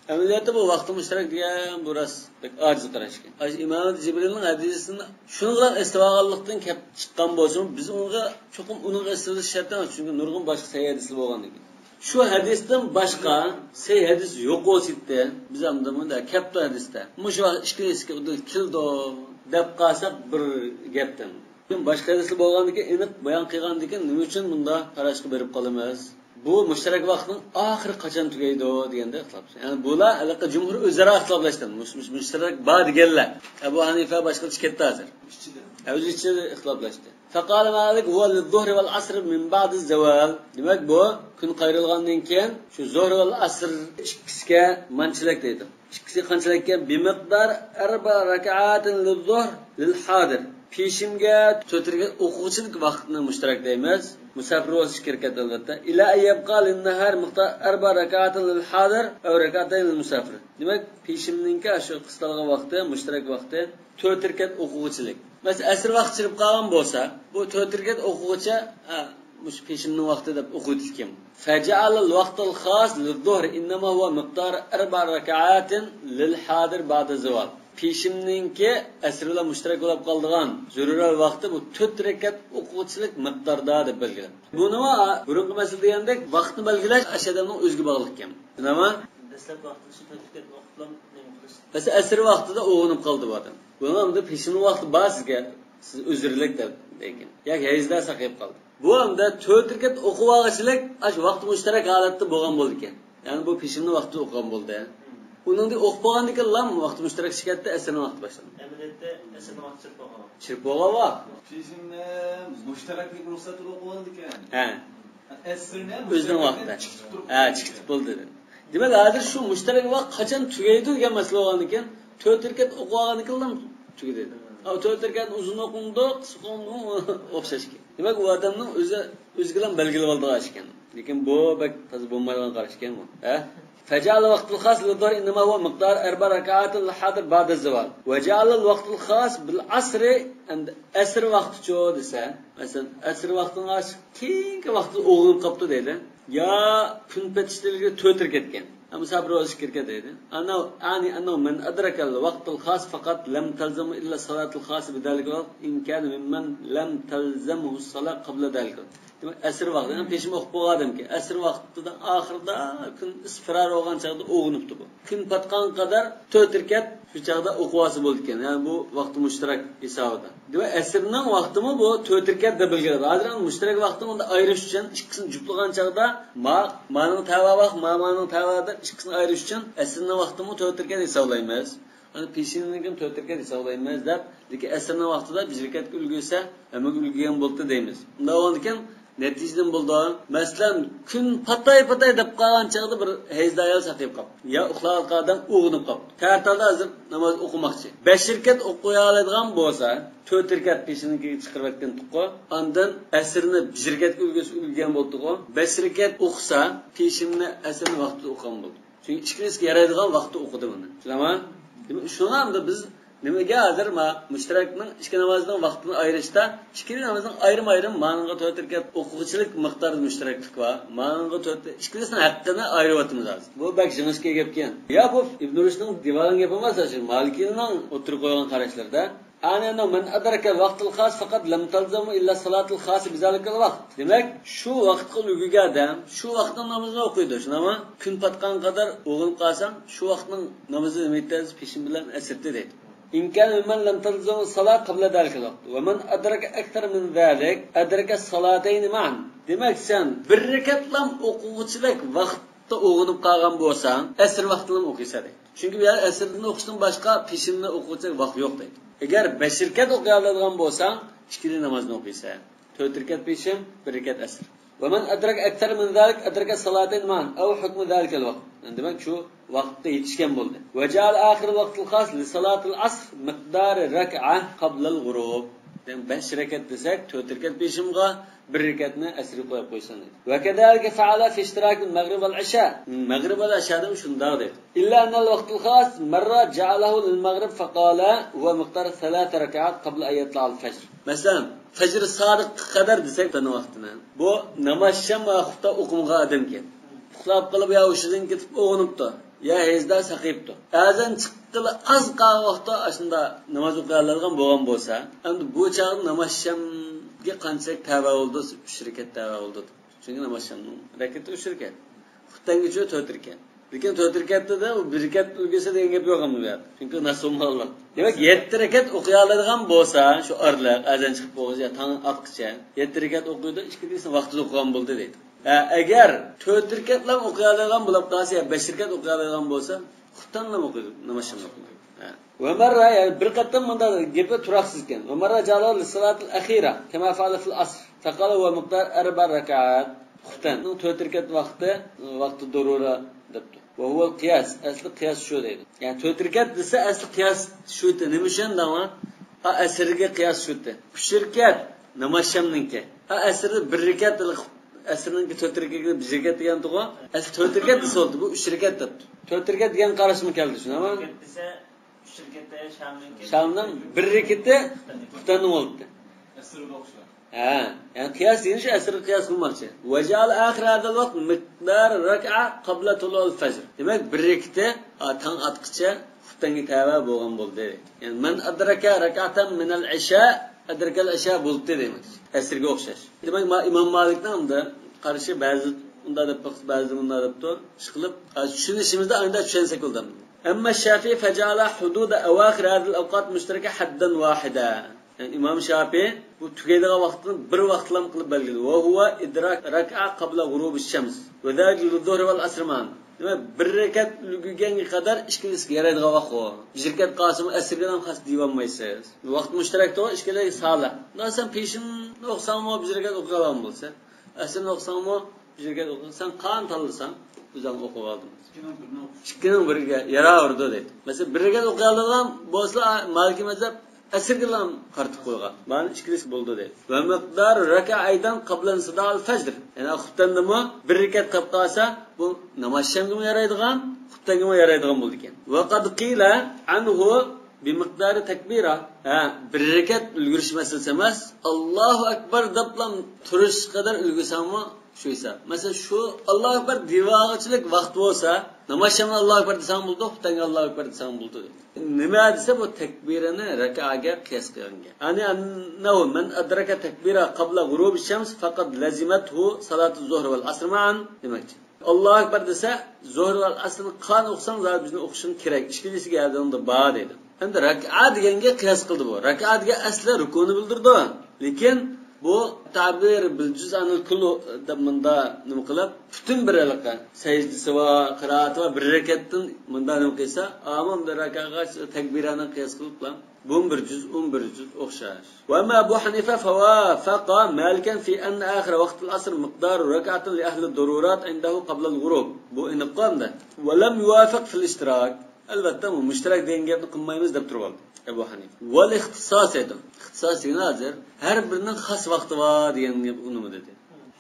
ئەمەلىيەتتە بۇ ۋاقتى مۇشتەرەك دېگەن بۇ راست بەك ئاجىز قاراش ئىكەن. ئاشۇ ئىمام جىبرىلنىڭ ھەدىسىنى شۇنىڭغا ئېسىتىۋالغانلىقتىن كەپ چىققان بولسىمۇ، بىز ئۇنىڭغا چوقۇم ئۇنىڭغا ئېسىتىۋېلىش شەرت ئەمەس، چۈنكى نۇرغۇن باشقا سەھىھ ھەدىسلەر بولغاندىكىن. شۇ ھەدىستىن باشقا سەھىھ ھەدىس يوق بولسىدى، بىز ئەمدى مۇنداق كەپتۇ ھەدىستە، مۇشۇ ۋاقىت ئىككىنچىسى كېلىدۇ دەپ قالساق بىر گەپتىن. باشقا ھەدىسلەر بولغاندىكىن، ئېنىق بايان قىلغاندىكىن، نېمە ئۈچۈن بۇنداق قاراشقا بېرىپ قالىمىز؟ بۇ مۇشتەرەك ۋاقىتنىڭ ئاخىرى قاچان تۈگەيدۇ دېگەندە ئىختىلاپ. يەنى بۇلار ھېلىقى جۇمھۇر ئۆزئارا ئىختىلاپلاشتى. مۇش-، مۇش-، مۇشتەرەك بار دېگەنلەر. ئەبۇ ھەنىفە باشقىچە كەتتى ھازىر. ئىچىدە. ئە، ئۆز ئىچىدە ئىختىلاپلاشتى. فقال مالك هو للظهر والعصر من بعد الزوال. دېمەك، بۇ كۈن قايرىلغاندىن كېيىن شۇ زۆھر ۋە ئەسر ئىككىسىگە مانچىلىك دەيدۇ. ئىككىسى قانچىلىك ئىكەن؟ بمقدار أربع ركعات للظهر للحاضر. پېشىنگە تۆت رەكەت ئوقۇغۇچىلىك ۋاقىتنى مۇشتەرەك دەيمىز. مۇساپىر بولسا ئىككى رەكەت، ئەلۋەتتە. إلى أن يبقى للنهار مقدار أربع ركعات للحاضر أو ركعتين للمسافر. دېمەك، پېشىننىڭكى شۇ قىستالغان ۋاقتى، مۇشتەرەك ۋاقتى تۆت رەكەت ئوقۇغۇچىلىك. مەسىلەن، ئەسىر ۋاقتى چىرىپ قالغان بولسا، بۇ تۆت رەكەت ئوقۇغۇچە، ھە، مۇشۇ پېشىننىڭ ۋاقتى دەپ ئوقۇيدىكەن. فجعل الوقت الخاص للظهر إنما هو مقدار أربع ركعات للحاضر بعد الزوال. پېشىننىڭكى ئەسىر بىلەن مۇشتەرەك بولۇپ قالىدىغان زۆرۈرەت ۋاقتى بۇ تۆت رەكەت ئوقۇغۇچىلىك مىقداردا دەپ بەلگىلەپتۇ. بۇنىمۇ بۇرۇنقى مەسىلە دېگەندەك ۋاقىتنى بەلگىلەش ئاشۇ ئادەمنىڭ ئۆزىگە باغلىق ئىكەن. نېمە؟ دەسلەپ ۋاقتىدا شۇ تۆت رەكەت ئوقۇپلا نېمە قىلىش؟ مەسىلەن، ئەسىر ۋاقتىدا ئويغىنىپ قالدى بۇ ئادەم. بۇنىڭ ئەمدى پېشىننىڭ ۋاقتى بار سىزگە، سىز ئۆزرىلىك دەپ دېگەن. ياكى ھەيزدار ساقىيىپ قالدى. بۇ ئەمدى تۆت رەكەت ئوقۇۋالغۇچىلىك ئاشۇ ۋاقتى مۇشتەرەك ھالەتتە بولغان بولىدىكەن. يەنى بۇ پېشىننىڭ ۋاقتىدا ئوقۇغان بولدى. ئۇنىڭدىن ئوقۇپ بولغاندىن كېيىنلا ۋاقتى مۇشتەرەك چىقىپ كەتتى، ئەسىرنىڭ ۋاقتى باشلاندى. ئەمەلىيەتتە ئەسىرنىڭ ۋاقتى چىقىپ بولغان. چىقىپ بولغان ۋاقىت. پېشىننى مۇشتەرەكلىك رۇخسەتتە ئوقۇۋالىدىكەن. ھە. ئەسىرنى ئۆزىنىڭ مۇشتەرەكلىكتىن ۋاقتىدا. چىقىپ تۇرۇپ ھە، چىقىپ بولدى. دېمەك، ھازىر شۇ مۇشتەرەك ۋاقىت قاچان تۈگەيدۇ دېگەن مەسىلە بولغاندىكىن، تۆت رەكەت ئوقۇۋالغاندىن كېيىنلا تۈگىدى. ئاۋۇ تۆت رەكەتنى ئۇزۇن ئوقۇمدۇ، قىسقا ئوقۇمدۇ، ئوخشاش ئىكەن. دېمەك، ئۇ ئادەمنىڭ ئۆزى، ئۆزىگىلا بەلگىلەپ ئالىدىغان ئىش ئىكەن. لېكىن بۇ بەك تازا بولمايدىغان قاراش ئىكەن بۇ. ھە؟ فجعل الوقت الخاص للظهر إنما هو مقدار أربع ركعات للحاضر بعد الزوال. وجعل الوقت الخاص بالعصر، ئەمدى ئەسىر ۋاقتىچۇ دېسە، مەسىلەن، ئەسىر ۋاقتىنىڭ ئاشۇ كېيىنكى ۋاقتىدا ئويغىنىپ قاپتۇ دەيلى. يا كۈن پېتىشتىن ئىلگىرى تۆت رەكەتكەن. يا مۇساپىر بولسا ئىككى رەكەت دەيدۇ. أنه، أعني أنه من أدرك الوقت الخاص فقط لم تلزمه إلا الصلاة الخاصة بذلك الوقت إن كان ممن لم تلزمه الصلاة قبل ذلك الوقت. دېمەك، ئەسىر ۋاقتى، يەنى پېشىن ئوقۇپ بولغان ئادەمكەن. ئەسىر ۋاقتىدا ئاخىرىدا كۈن ئىسپىرار بولغان چاغدا ئويغىنىپتۇ بۇ. كۈن پاتقانغا قەدەر تۆت رەكەت شۇ چاغدا ئوقۇۋالسا بولىدىكەن. يەنى بۇ ۋاقتى مۇشتەرەك ھېسابىدا. دېمەك، ئەسىرنىڭ ۋاقتىمۇ بۇ تۆت رەكەت دەپ بىلگىلى. ھازىر مۇشتەرەك ۋاقتىنى ئۇندا ئايرىش ئۈچۈن ئىككىسىنى جۈپلىغان چاغدا ما، مانىڭ تەۋە ۋاق، ما، مانىڭ تەۋە دەپ ئىككىسىنى ئايرىش ئۈچۈن ئەسىرنىڭ ۋاقتىمۇ تۆت رەكەت ھېسابلايمىز. ئەنە پېشىننىڭكىنى تۆت رەكەت ھېسابلايمىز دەپ، لېكىن ئەسىرنىڭ ۋاقتىدا بىر رەكەتكە ئۈلگۈرسە، ھەممىگە ئۈلگۈرگەن بولدى دەيمىز. ئۇنداق بولغاندىكىن، نەتىجىدىن بولىدۇ. مەسىلەن، كۈن پاتاي-پاتاي دەپ قالغان چاغدا بىر ھەيزدار ئايال ساقىيىپ قاپتۇ. يا ئۇخلاۋاتقان ئادەم ئويغىنىپ قاپتۇ. تەرتالدا ھازىر ناماز ئوقۇماقچى. بەش رەكەت ئوقۇيالايدىغان بولسا، تۆت رەكەت پېشىنىڭكىگە چىقىرىۋەتكەن تۇققۇ. ئاندىن ئەسىرنى بىر رەكەتكە ئۈلگۈرسە ئۈلگۈرگەن بولدىغۇ. بەش رەكەت ئوقۇسا، پېشىننى ئەسىرنى ۋاقتىدا ئوقۇغان بولدى. چۈنكى ئىككىلىسىگە يارايدىغان ۋاقىتتا ئوقۇدى بۇنى. چۈشىنەما؟ دېمەك، شۇڭا ئەمدى بىز نېمىگە ھازىر ما مۇشتەرەكنىڭ ئىككى نامازنىڭ ۋاقتىنى ئايرىشتا ئىككىلا نامازنىڭ ئايرىم-ئايرىم مانىڭغا تۆت رەكەت ئوقۇغۇچىلىك مىقداردا مۇشتەرەكلىك بار. مانىڭغا تۆت، ئىككىلىسىنىڭ ھەققىنى ئايرىۋاتىمىز ھازىر. بۇ بەك جىڭىشقا گەپكەن. يا بۇ ئىبن رۇشدنىڭ دىۋانىنىڭ گېپى ئەمەس، شۇ مالىكىنىڭ ئوتتۇرىغا قويغان قاراشلىرىدا. أعني أنه من أدرك الوقت الخاص فقد لم تلزمه إلا الصلاة الخاصة بذلك الوقت. دېمەك، شۇ ۋاقىتقا ئۈلگۈرگەن ئادەم شۇ ۋاقىتنىڭ نامىزىنى ئوقۇيدۇ، شۇنداقمۇ؟ كۈن پاتقانغا قەدەر ئويغىنىپ قالساڭ، شۇ ۋاقىتنىڭ نامىزى نېمە ئېيتىسىز؟ پېشىن بىلەن ئەسىردە دەيدۇ. إن كان ممن لم تلزمه الصلاة قبل ذلك الوقت، ومن أدرك أكثر من ذلك أدرك الصلاتين معا. دېمەك، سەن بىر رەكەتلام ئوقۇغۇچىدەك ۋاقىتتا ئويغىنىپ قالغان بولساڭ، ئەسىر ۋاقتىنىمۇ ئوقۇيسەن دەيدۇ. چۈنكى بۇ يەردە ئەسىردىن ئوقۇشتىن باشقا پېشىننى ئوقۇغۇچىدەك ۋاقىت يوق دەيدۇ. ئەگەر بەش رەكەت ئوقۇيالايدىغان بولساڭ، ئىككىلا نامازنى ئوقۇيسەن. تۆت رەكەت پېشىن، بىر رەكەت ئەسىر. ومن أدرك أكثر من ذلك أدرك الصلاتين معا أو حكم ذلك الوقت. دېمەك، شۇ ۋاقىتقا يېتىشكەن بولدى. وجعل آخر الوقت الخاص لصلاة العصر مقدار ركعة قبل الغروب. دېمەك، بەش رەكەت دېسەك، تۆت رەكەت پېشىنغا، بىر رەكەتنى ئەسىرگە قويۇپ قويسۇن دەيدۇ. وكذلك فعل في اشتراك المغرب والعشاء. مەغرىب ۋە ئىشادىمۇ شۇنداق دەيدۇ. إلا أن الوقت الخاص مرة جعله للمغرب فقال هو مقدار ثلاث ركعات قبل أن يطلع الفجر. مەسىلەن، فەجر سادىققا قەدەر دېسەك، تانا ۋاقتىنى. بۇ ناماز شام ۋاقىتتا ئوقۇمىغان ئادەمكەن. ئۇخلاپ قېلىپ يا ھوشىدىن كېتىپ ئويغىنىپتۇ، يا ھېزدا ساقىيىپتۇ. ئەزان چىققىلى ئاز قالغان ۋاقىتتا ئاشۇنداق ناماز ئوقۇيالايدىغان بولغان بولسا، ئەمدى بۇ چاغدا ناماز شامغا قانچىلىك تەۋە بولىدۇ؟ ئۈچ رەكەت تەۋە بولىدۇ. چۈنكى ناماز شامنىڭ رەكىتى ئۈچ رەكەت. خۇپتەنگىچە تۆت رەكەت. لېكىن تۆت رەكەتتە-دە ئۇ بىر رەكەت ئۈلگۈسى دېگەن گەپ يوق ئەمدى بۇ يەردە. چۈنكى نەس بولمىغانلىق. دېمەك، يەتتە رەكەت ئوقۇيالايدىغان بولسا، شۇ ئارىلىق ئەزان چىقىپ بولغۇچە يا تاڭ ئاتقىچە يەتتە رەكەت ئوقۇيدۇ، ئىككىلىسىنى ۋاقتىدا ئوقۇغان بولدى دەيدۇ. ھە، ئەگەر تۆت رەكەتلا ئوقۇيالايدىغان بولۇپ قالسا يا بەش رەكەت ئوقۇيالايدىغان بولسا، خۇپتەنلا ئوقۇيدۇ، ناماز شاملىق. ھە. ۋەمەررە، يەنى بىر قېتىم مۇنداق گېپى تۇراقسىز ئىكەن. ۋەمەررە جەئەلەھۇ لىسسالاتىل ئەخىرە كەما فەئەلە فىل ئەسر فەقالە ھۇۋە مىقدار ئەربەئە رەكەئات. خۇپتەننىڭ تۆت رەكەت ۋاقتى، ۋاقتى دۇرۇرە دەپتۇ. ۋە ھۇۋەل قىياس، ئەسلى قىياس شۇ دەيدۇ. يەنى تۆت رەكەت دېسە، ئەسلى قىياس شۇ ئىدى. نېمە ئۈچۈن دەڭلار؟ ئا، ئەسىرگە قىياس شۇ ئىدى. ئۈچ رەكەت ناماز شامنىڭكى. ئا، ئەسىردە بىر رەكەت، ئەسىرنىڭكى تۆت رەكەتكە بىر رەكەت دېگەنتىغۇ. ئەسلى تۆت رەكەت دېسە بولدى، بۇ ئۈچ رەكەت دەپتۇ. تۆت رەكەت دېگەن قاراشمۇ كەلدى، شۇنداقمۇ؟ رەكەت دېسە، ئۈچ رەكەتتە شامنىڭكى. شامنىڭ بىر رەكىتى خۇپتەننىڭ بولۇپتۇ. ئەسىرگە ئوخشاش. ھە، يەنى قىياس دېگىنى شۇ ئەسىرگە قىياس قىلماقچى. ۋە جەئەلە ئاخىرە ھازەل ۋاقت مىقدار رەكەئە قابلە تۇلۇئىل فەجر. دېمەك، بىر رەكىتى، ئا، تاڭ ئاتقىچە خۇپتەنگە تەۋە بولغان بولدى. يەنى مەن ئەدرەكە رەكەئەتەن مىنەل ئىشا ئەدرەكەل ئىشا بولدى دېمەك. ئەسىرگە ئوخشاش. دېمەك، ما-، ئىمام مالىكنىڭ ئەمدى قارىشى بەزى ئۇنداق دەپ باقسا، بەزى مۇنداق دەپتۇ. ئىشقىلىپ، ئا، چۈشىنىشىمىزدە ئانداق چۈشەنسەك بولدى. ئەمما شافىئى فەجەئەلە ھۇدۇدە ئەۋاخىر ھازىل ئەۋقات مۇشتەرەكە ھەددەن ۋاھىدە. يەنى ئىمام شافىئى بۇ تۈگەيدىغان ۋاقىتنى بىر ۋاقىتلام قىلىپ بەلگىلىدى. ۋە ھۇۋە ئىدراك رەكئە قابلە غۇرۇبى شەمس. ۋە زالىكە لىززۇھرى ۋەل ئەسرى مەئەن. دېمەك، بىر رەكەت ئۈلگۈرگەنگە قەدەر ئىككىلىسىگە يارايدىغان ۋاقىت ئۇ. بىر رەكەت قالسىمۇ ئەسىرگە خاس دېيىۋالمايسىز. ۋاقىت مۇشتەرەكتۇ، ئىككىلى سالە. شۇنداق سەن پېشىن ئوقۇساڭمۇ بىر رەكەت ئوقۇيالىغان بولىسەن. ئەسىرنى ئوقۇساڭمۇ بىر رەكەت ئوقۇساڭ، سەن قانچە تاللىساڭ، ئۆزۈڭ ئوقۇۋالدىڭ. ئىككىنىڭ بىرىگە ياراۋېرىدۇ دەيدۇ. مەسىلەن، بىر رەكەت ئوقۇيالىغان بولسا، مالىكىي مەزھەپ ئەسىرگىلا قارىتىپ قويغان. مانا ئىككىلىسى بولىدۇ دەيدۇ. ۋە مىقدار رەكەئەيدەن قابلە ئىنسىدائىل فەجر. يەنى خۇپتەندىمۇ بىر رەكەت قېلىپ قالسا، بۇ ناماز شامغىمۇ يارايدىغان، خۇپتەنگىمۇ يارايدىغان بولىدىكەن. ۋە قەد قىلە ئەنھۇ بىمىقدارى تەكبىرە. ھە، بىر رەكەت ئۈلگۈرۈش مەسىلىسى ئەمەس. ئاللاھۇ ئەكبەر دەپلا تۇرۇش قەدەر ئۈلگۈرسەڭمۇ شۇ ھېساب. مەسىلەن، شۇ ئاللاھۇ ئەكبەر دېيىۋالغۇچىلىك ۋاقىت بولسا، ناماز شامدا ئاللاھۇ ئەكبەر دېسەڭ بولىدۇ، خۇپتەنگە ئاللاھۇ ئەكبەر دېسەڭ بولىدۇ. نېمە دېسە، بۇ تەكبىرىنى رەكەئەگە قىياس قىلغان گەپ. يەنى، ئەننەھۇ مەن ئەدرەكە تەكبىرە قابلە غۇرۇبى شەمس فەقەد لەزىمەتھۇ سالاتۇ زۇھرى ۋەل ئەسر مەئەن دېمەكچى. ئاللاھۇ ئەكبەر دېسە، زۆھرى ۋە ئەسرنى قان ئوقۇساڭ، زادى بىزنى ئوقۇشۇڭ كېرەك. ئىككىلىسىگە ياردىمىڭدە بار دەيدۇ. ئەمدى رەكئە دېگەنگە قىياس قىلدى بۇ. رەكئە دېگەن ئەسلى رۇكۇنى بىلدۈرىدۇ. لېكىن بۇ تەبىر بىل جۇز ئەنىل كۇللۇ دەپ مۇندا نېمە قىلىپ، پۈتۈن بىر ھېلىقى سەجدىسى بار، قىرائىتى بار، بىر رەكەتتىن مۇندا نېمە قىلسا، ئاما ئەمدى رەكئەگە تەكبىرانى قىياس قىلىپلا. بۇمۇ بىر جۈز، ئۇمۇ بىر جۈز ئوخشاش. ۋە ئەمما ئەبۇ ھەنىفە فەۋافەقە مالىكەن فى ئەننە ئاخىرە ۋاقتىل ئەسر مىقدارۇ رەكئەتىن لى ئەھلى دۇرۇرات ئىندەھۇ قابلەل غۇرۇب. بۇ ئېنىق قىلدى. ۋە لەم يۇۋافىق فىل ئىشتىراك. ئەلۋەتتە، بۇ مۇشتەرەك دېگەن گەپنى قىلمايمىز دەپ تۇرۇۋالدى ئەبۇ ھەنىفە. ۋەل ئىختىساس دەيدۇ. ئىختىساس دېگىنى ھازىر ھەر بىرىنىڭ خاس ۋاقتى بار دېگەن گەپ ئۇنىمۇ دېدى.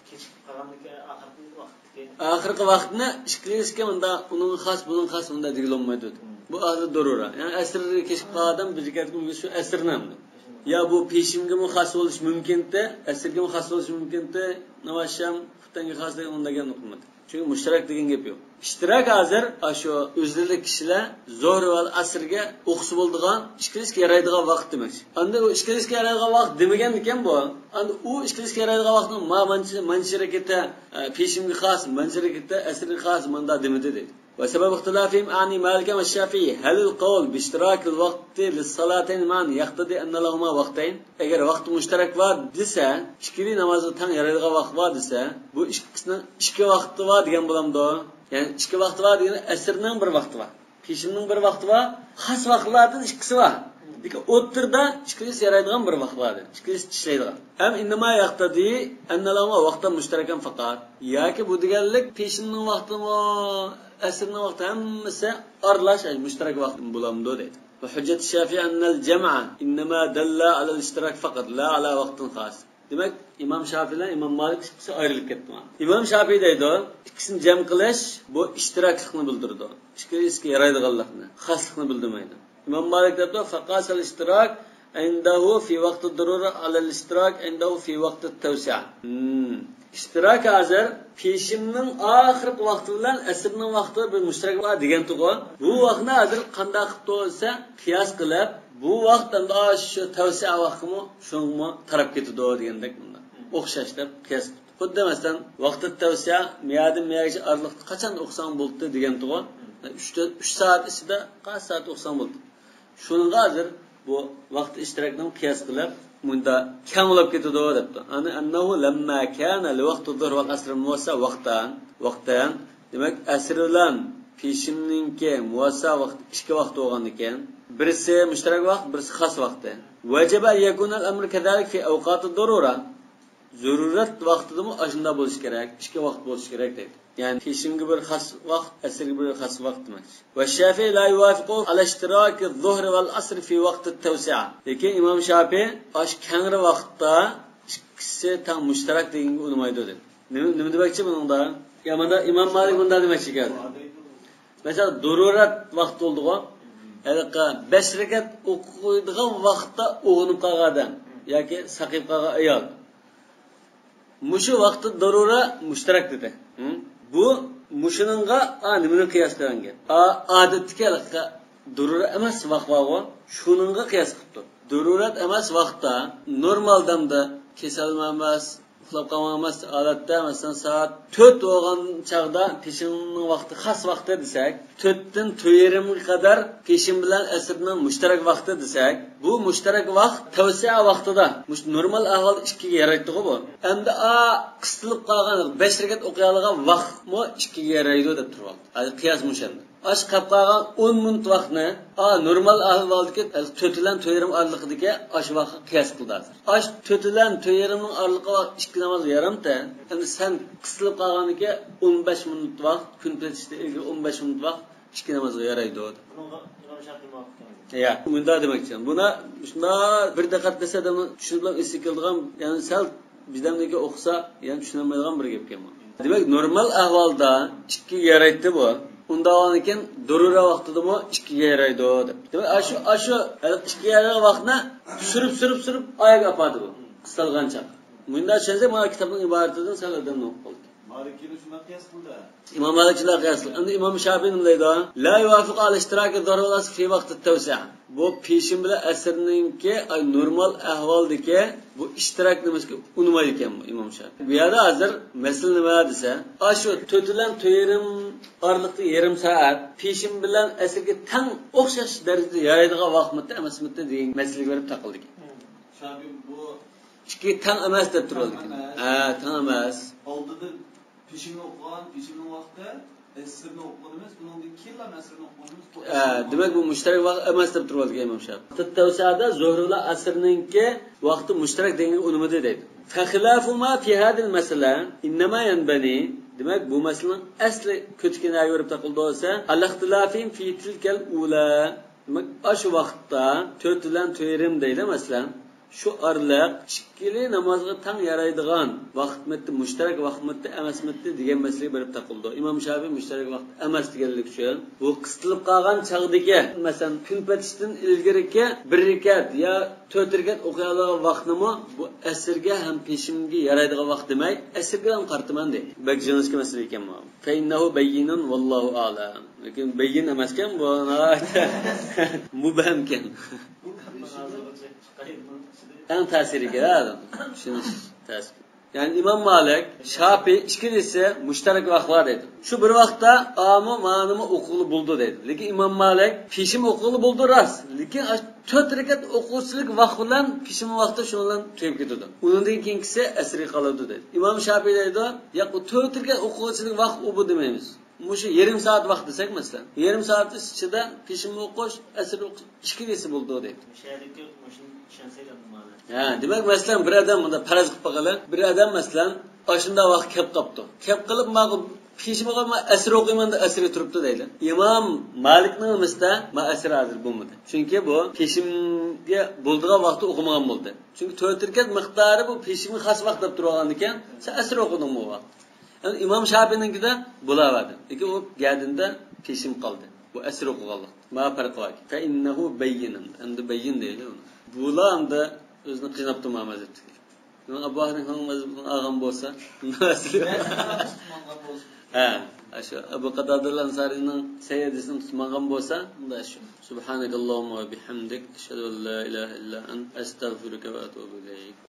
كېچىكىپ قالغاندىكى ئاخىرقى ۋاقىتتىكى. ئاخىرقى ۋاقىتنى ئىككىلىسىگە مۇنداق، ئۇنىڭغا خاس، بۇنىڭغا خاس، ئۇنداق دېگىلى بولمايدۇ. بۇ ئەھلى دۇرۇرە. يەنى ئەسىرگە كېچىكىپ قالغان ئادەم بىر كەتكۈن شۇ ئەسىرنى ئەمدى. يا بۇ پېشىنگىمۇ خاس بولۇشى مۇمكىنتى، ئەسىرگىمۇ خاس بولۇشى مۇمكىنتى، ناماز شام، خۇپتەنگە خاس دېگەن ئۇنداق گەپنى قىلمىدى. چۈنكى مۇشتەرەك دېگەن گەپ يوق. ئىشتىراك ھازىر ئاشۇ ئۆزلىرىدىكى كىشىلەر زۆھرى ۋە ئەسىرگە ئوقۇسا بولىدىغان، ئىككىلىسىگە يارايدىغان ۋاقىت دېمەكچى. ئاندىن ئۇ ئىككىلىسىگە يارايدىغان ۋاقىت دېمىگەندىكەن بۇ. ئاندىن ئۇ ئىككىلىسىگە يارايدىغان ۋاقىتنى ما مانچە، مانچە رەكەتتە، ئە، پېشىنگە خاس، مانچە رەكەتتە ئەسىرگە خاس، ماندا دېمىدى دەيدۇ. وسبب اختلافهم، أعني مالكا والشافعي، هل القول باشتراك الوقت للصلاتين معا يقتضي أن لهما وقتين؟ ئەگەر ۋاقتى مۇشتەرەك بار دېسە، ئىككىلى نامازغا تەڭ يارايدىغان ۋاقىت بار دېسە، بۇ ئىككىسىنىڭ ئىككى ۋاقتى بار دېگەن بولامدۇ؟ يەنى ئىككى ۋاقتى بار دېگەندە ئەسىرنىڭ بىر ۋاقتى بار، پېشىننىڭ بىر ۋاقتى بار، خاس ۋاقىتلاردىن ئىككىسى بار. لېكىن ئوتتۇرىدا ئىككىلىسى يارايدىغان بىر ۋاقىت بار دېدى. ئىككىلىسى ئىشلەيدىغان. ئەم ئىننىما يەقتەدى ئەننەلەھۇمە ۋاقتەن مۇشتەرەكەن فەقەت. ياكى بۇ دېگەنلىك پېشىننىڭ ۋاقتىمۇ، ئەسىرنىڭ ۋاقتى ھەممىسى ئارىلاش، يەنى مۇشتەرەك ۋاقىت بولامدۇ دەيدۇ. وحجة الشافعي أن الجمع إنما دل على الاشتراك فقط لا على وقت خاص. دېمەك، ئىمام شافىي بىلەن ئىمام مالىك ئىككىسى ئايرىلىپ كەتتى. ئىمام شافىي دەيدۇ، ئىككىسىنى جەم قىلىش بۇ ئىشتىراكلىقنى بىلدۈرىدۇ. ئىككىلىسىگە يارايدىغانلىقنى، خاسلىقنى بىلدۈرمەيدۇ. ئىمام مالىك دەپتۇ، فقاس الاشتراك عنده في وقت الضرورة على الاشتراك عنده في وقت التوسعة. مم. ئىشتىراك ھازىر پېشىننىڭ ئاخىرقى ۋاقتى بىلەن ئەسىرنىڭ ۋاقتى بىر مۇشتەرەك بار دېگەنتىغۇ. بۇ ۋاقىتنى ھازىر قانداق قىپتۇ دېسە، قىياس قىلىپ، بۇ ۋاقىت ئەمدى شۇ تەۋسىئە ۋاقتىمۇ شۇنىڭغىمۇ تاراپ كېتىدۇ دېگەندەك مۇنداق. ئوخشاش دەپ قىياس قىپتۇ. خۇددى مەسىلەن، ۋاقتى تەۋسىئە مىيادىن مىياگىچە ئارىلىقتا قاچان ئوقۇساڭ بولدى دېگەنتىغۇ. ئۈچ، ئۈچ سائەت ئىچىدە قانچە سائەت ئوقۇساڭ بولدى. شۇنىڭغا ھازىر بۇ ۋاقىت ئىشتىراكنىڭ قىياس قىلىپ، مۇندا كەڭ بولۇپ كېتىدۇ دەپتۇ. ئەننى، أنه لما كان لوقت الظهر والعصر مواساة وقتان، وقتان. دېمەك، ئەسىر بىلەن پېشىننىڭكى مۇۋاسا ۋاقتى ئىككى ۋاقىت بولغاندىكىن، بىرسى مۇشتەرەك ۋاقىت، بىرسى خاس ۋاقتى. وجب أن يكون الأمر كذلك في أوقات الضرورة. زۆرۈرەت ۋاقتىدىمۇ ئاشۇنداق بولۇشى كېرەك، ئىككى ۋاقىت بولۇشى كېرەك دەيدۇ. يەنى پېشىنگە بىر خاس ۋاقىت، ئەسىرگە بىر خاس ۋاقىت دېمەكچى. والشافعي لا يوافق على اشتراك الظهر والعصر في وقت التوسعة. لېكىن ئىمام شافىي ئاشۇ كەڭرى ۋاقىتتا ئىككىسى تەڭ مۇشتەرەك دېگەنگە ئۇنىمايدۇ دېدى. نېمە، نېمە دېمەكچى بۇنىڭدا؟ يا مانا ئىمام مالىك مۇنداق دېمەكچىكەن. مەسىلەن، زۆرۈرەت ۋاقتى بولدىغۇ. ھېلىقى بەش رەكەت ئوقۇيدىغان ۋاقىتتا ئويغىنىپ قالغان ئادەم ياكى ساقىيىپ قالغان ئايال. مۇشۇ ۋاقىتتا زۆرۈرە مۇشتەرەك دېدى. ھە؟ بۇ مۇشۇنىڭغا، ئا، نېمىنى قىياس قىلغان گەپ؟ ئا، ئادەتتىكى ھېلىقى زۆرۈرە ئەمەس ۋاقىت بارغۇ، شۇنىڭغا قىياس قىپتۇ. زۆرۈرەت ئەمەس ۋاقىتتا، نورمال دەمدە، كېسەلمۇ ئەمەس، ئۇخلاپ قالغان ئەمەس ھالەتتە، مەسىلەن، سائەت تۆت بولغان چاغدا پېشىننىڭ ۋاقتى خاس ۋاقتى دېسەك، تۆتتىن تۆت يېرىمگە قەدەر پېشىن بىلەن ئەسىرنىڭ مۇشتەرەك ۋاقتى دېسەك، بۇ مۇشتەرەك ۋاقىت تەۋسىئە ۋاقتىدا، مۇشۇ نورمال ئەھۋالدا ئىككىگە يارايتتىغۇ بۇ. ئەمدى ئا قىستىلىپ قالغان بەش رەكەت ئوقۇيالىغان ۋاقىتمۇ ئىككىگە يارايدۇ دەپ تۇرۇۋالدى. ھازىر قىياس مۇشۇ ئەمدى. ئاشۇ قاپ قالغان ئون مىنۇت ۋاقىتنى، ئا، نورمال ئەھۋالدىكى تۆت بىلەن تۆت يېرىم ئارىلىقىدىكى ئاشۇ ۋاقىتقا قىياس قىلدى ھازىر. ئاشۇ تۆت بىلەن تۆت يېرىمنىڭ ئارىلىقى ۋاقىت ئىككى نامازغا يارامتى؟ ئەمدى سەن قىستىلىپ قالغاندىكى ئون بەش مىنۇت ۋاقىت، كۈن پېتىشتىن ئىلگىرى ئون بەش مىنۇت ۋاقىت ئىككى نامازغا يارايدۇ. بۇنىڭغا ئىمام شافىي مۇۋاپىق ئەمەس. يا، مۇنداق دېمەكچى. بۇنى شۇنداق بىر دىققەت قىلسا، ئادەمنىڭ چۈشىنىپ بولۇپ ئېسىگە كېلىدىغان، يەنى سەل بىردەمدىن كېيىن ئوقۇسا، يەنە چۈشىنەلمەيدىغان بىر گەپكەن بۇ. دېمەك، نورمال ئەھۋالدا ئىككىگە يارايتتى بۇ. ئۇنداق بولغاندىكىن، زۆرۈرە ۋاقتىدىمۇ ئىككىگە يارايدۇ دەپ. دېمەك، ئاشۇ، ئاشۇ ھېلىقى ئىككىگە يارايدىغان ۋاقىتنى سۈرۈپ، سۈرۈپ، سۈرۈپ ئاياغا ئاپاردى بۇ. قىستالغان چاق. مۇنداق چۈشەنسەك، مانا كىتابنىڭ ئىبارىتىدىن سەل ئادەم نوقۇپ قالدى. مالىكىيلەر شۇنداق قىياس قىلدى. ئىمام مالىكچىلار قىياس قىلدى. ئەمدى ئىمام شافىي نېمە دەيدۇ؟ لا يوافق على اشتراك الظهر والعصر في وقت التوسعة. بۇ پېشىن بىلەن ئەسىرنىڭكى، ئاي، نورمال ئەھۋالدىكى بۇ ئىشتىراك نېمىسىگە ئۇنىمايدىكەن بۇ ئىمام شافىي. بۇ يەردە ھازىر مەسىلە نېمە دېسە، ئاشۇ تۆت بىلەن تۆت يېرىم ئارىلىقتا يېرىم سائەت پېشىن بىلەن ئەسىرگە تەڭ ئوخشاش دەرىجىدە يارايدىغان ۋاقىتمىتى ئەمەسمىتى دېگەن مەسىلىگە بېرىپ تاقىلدىكەن. شافىي بۇ ئىككى تەڭ ئەمەس دەپ تۇرۇۋالدى. تەڭ ئەمەس. ھە، تەڭ ئەمەس. ئالدىدا پېشىننى ئوقۇغان، پېشىننىڭ ۋاقتى، ئەسىرنى ئوقۇغىنىمىز، بۇنىڭدىن كېيىنلا ئەسىرنى ئوقۇغىنىمىز. ھە، دېمەك، بۇ مۇشتەرەك ۋاقىت ئەمەس دەپ تۇرۇۋالدى ئىمام شافىي. ۋاقتى تەۋسىئەدە زۆھرى بىلەن ئەسىرنىڭكى ۋاقتى مۇشتەرەك دېگەنگە ئۇنىمىدى دەيدۇ. فخلافهما في هذه المسألة إنما ينبني. دېمەك، بۇ مەسىلىنىڭ ئەسلى كۆتىكى نەگە بېرىپ تاقىلىدۇ دېسە، على اختلافهم في تلك الأولى. دېمەك، ئاشۇ ۋاقىتتا تۆت بىلەن تۆت يېرىم دەيلى، مەسىلەن، شۇ ئارىلىق ئىككىلى نامازغا تەڭ يارايدىغان ۋاقىتمىتى، مۇشتەرەك ۋاقىتمىتى ئەمەسمىتى دېگەن مەسىلىگە بېرىپ تاقىلىدۇ. ئىمام شافىي مۇشتەرەك ۋاقىت ئەمەس دېگەنلىكى ئۈچۈن، بۇ قىستىلىپ قالغان چاغدىكى، مەسىلەن، كۈن پېتىشتىن ئىلگىرىكى بىر رەكەت يا تۆت رەكەت ئوقۇيالىدىغان ۋاقتىنىمۇ بۇ ئەسىرگە ھەم پېشىمگە يارايدىغان ۋاقىت دېمەي، ئەسىرگە ھەم قارىتىمەن دەيدۇ. بەك جىڭىشقا مەسىلە ئىكەن بۇ. فإنه بين والله أعلم. لېكىن بەيين ئەمەسكەن بۇ، ناھايىتى مۇبھەمكەن. ئەڭ تەسىرى كېلەر ئادەم. چۈشىنىش تەس. يەنى ئىمام مالىك، شاپىي ئىككىلىسى مۇشتەرەك ۋاقىت بار دەيدۇ. شۇ بىر ۋاقىتتا ئامۇ مانىمۇ ئوقۇغىلى بولىدۇ دەيدۇ. لېكىن ئىمام مالىك پېشىم ئوقۇغىلى بولىدۇ راست. لېكىن ئاش-، تۆت رەكەت ئوقۇغۇچىلىك ۋاقىت بىلەن پېشىم ۋاقتى شۇنىڭ بىلەن تۈگەپ كېتىدۇ. ئۇنىڭدىن كېيىنكىسى ئەسىرگە قالىدۇ دەيدۇ. ئىمام شاپىي دەيدۇ، ياق، ئۇ تۆت رەكەت ئوقۇغۇچىلىك ۋاقىت ئۇ بۇ دېمەيمىز. مۇشۇ يېرىم سائەت ۋاقىت دېسەك، مەسىلەن، يېرىم سائەت ئىچىدە پېشىم ئوقۇش، ئەسىر ئوقۇش ئىككىلىسى بولىدۇ دەيدۇ. مۇشۇ يەردىكى مۇشۇنى چۈشەنسەك ئەمدى مانا. ھە، دېمەك، مەسىلەن، بىر ئادەم، بۇندا پەرەز قىلىپ باقىلى، بىر ئادەم، مەسىلەن، ئاشۇنداق ۋاقىت كەپ قاپتۇ. كەپ قېلىپ، ماقۇل، پېشىمغا مەن ئەسىر ئوقۇيمەن دەپ ئەسىرگە تۇرۇپتۇ دەيلى. ئىمام مالىكنىڭ نېمىسىدە، ما ئەسىر ھازىر بولمىدى. چۈنكى بۇ پېشىمگە بولىدىغان ۋاقىتتا ئوقۇمىغان بولدى. چۈنكى تۆت رەكەت مىقدارى بۇ پېشىمگە خاس ۋاقىت دەپ تۇرۇۋالغاندىكىن، سەن ئەسىر ئوقۇدۇڭمۇ ئۇ ۋاقىت؟ ئەمدى ئىمام شاپىينىڭكىدە بۇلار بار. لېكىن ئۇ گەدىنىدە پېشىم قالدى. بۇ ئەسىر ئوقۇغانلىق. ما پەرقى بار. فإنه بين. ئەمدى بەيين دەيدۇ ئۇنى. بۇلار ئەمدى ئۆزىنى قىيناپ تۇرماي مەزھەپتىكى. ئەبۇ ھەنىفەنىڭ مەزھىپىنى ئالغان بولسا، ھە، ئاشۇ ئەبۇ قاتادە ئەنسارىنىڭ سەييىدىسىنى تۇتمىغان بولسا، ئۇندا شۇ. سبحانك اللهم وبحمدك، أشهد أن لا إله إلا أنت، أستغفرك وأتوب إليك.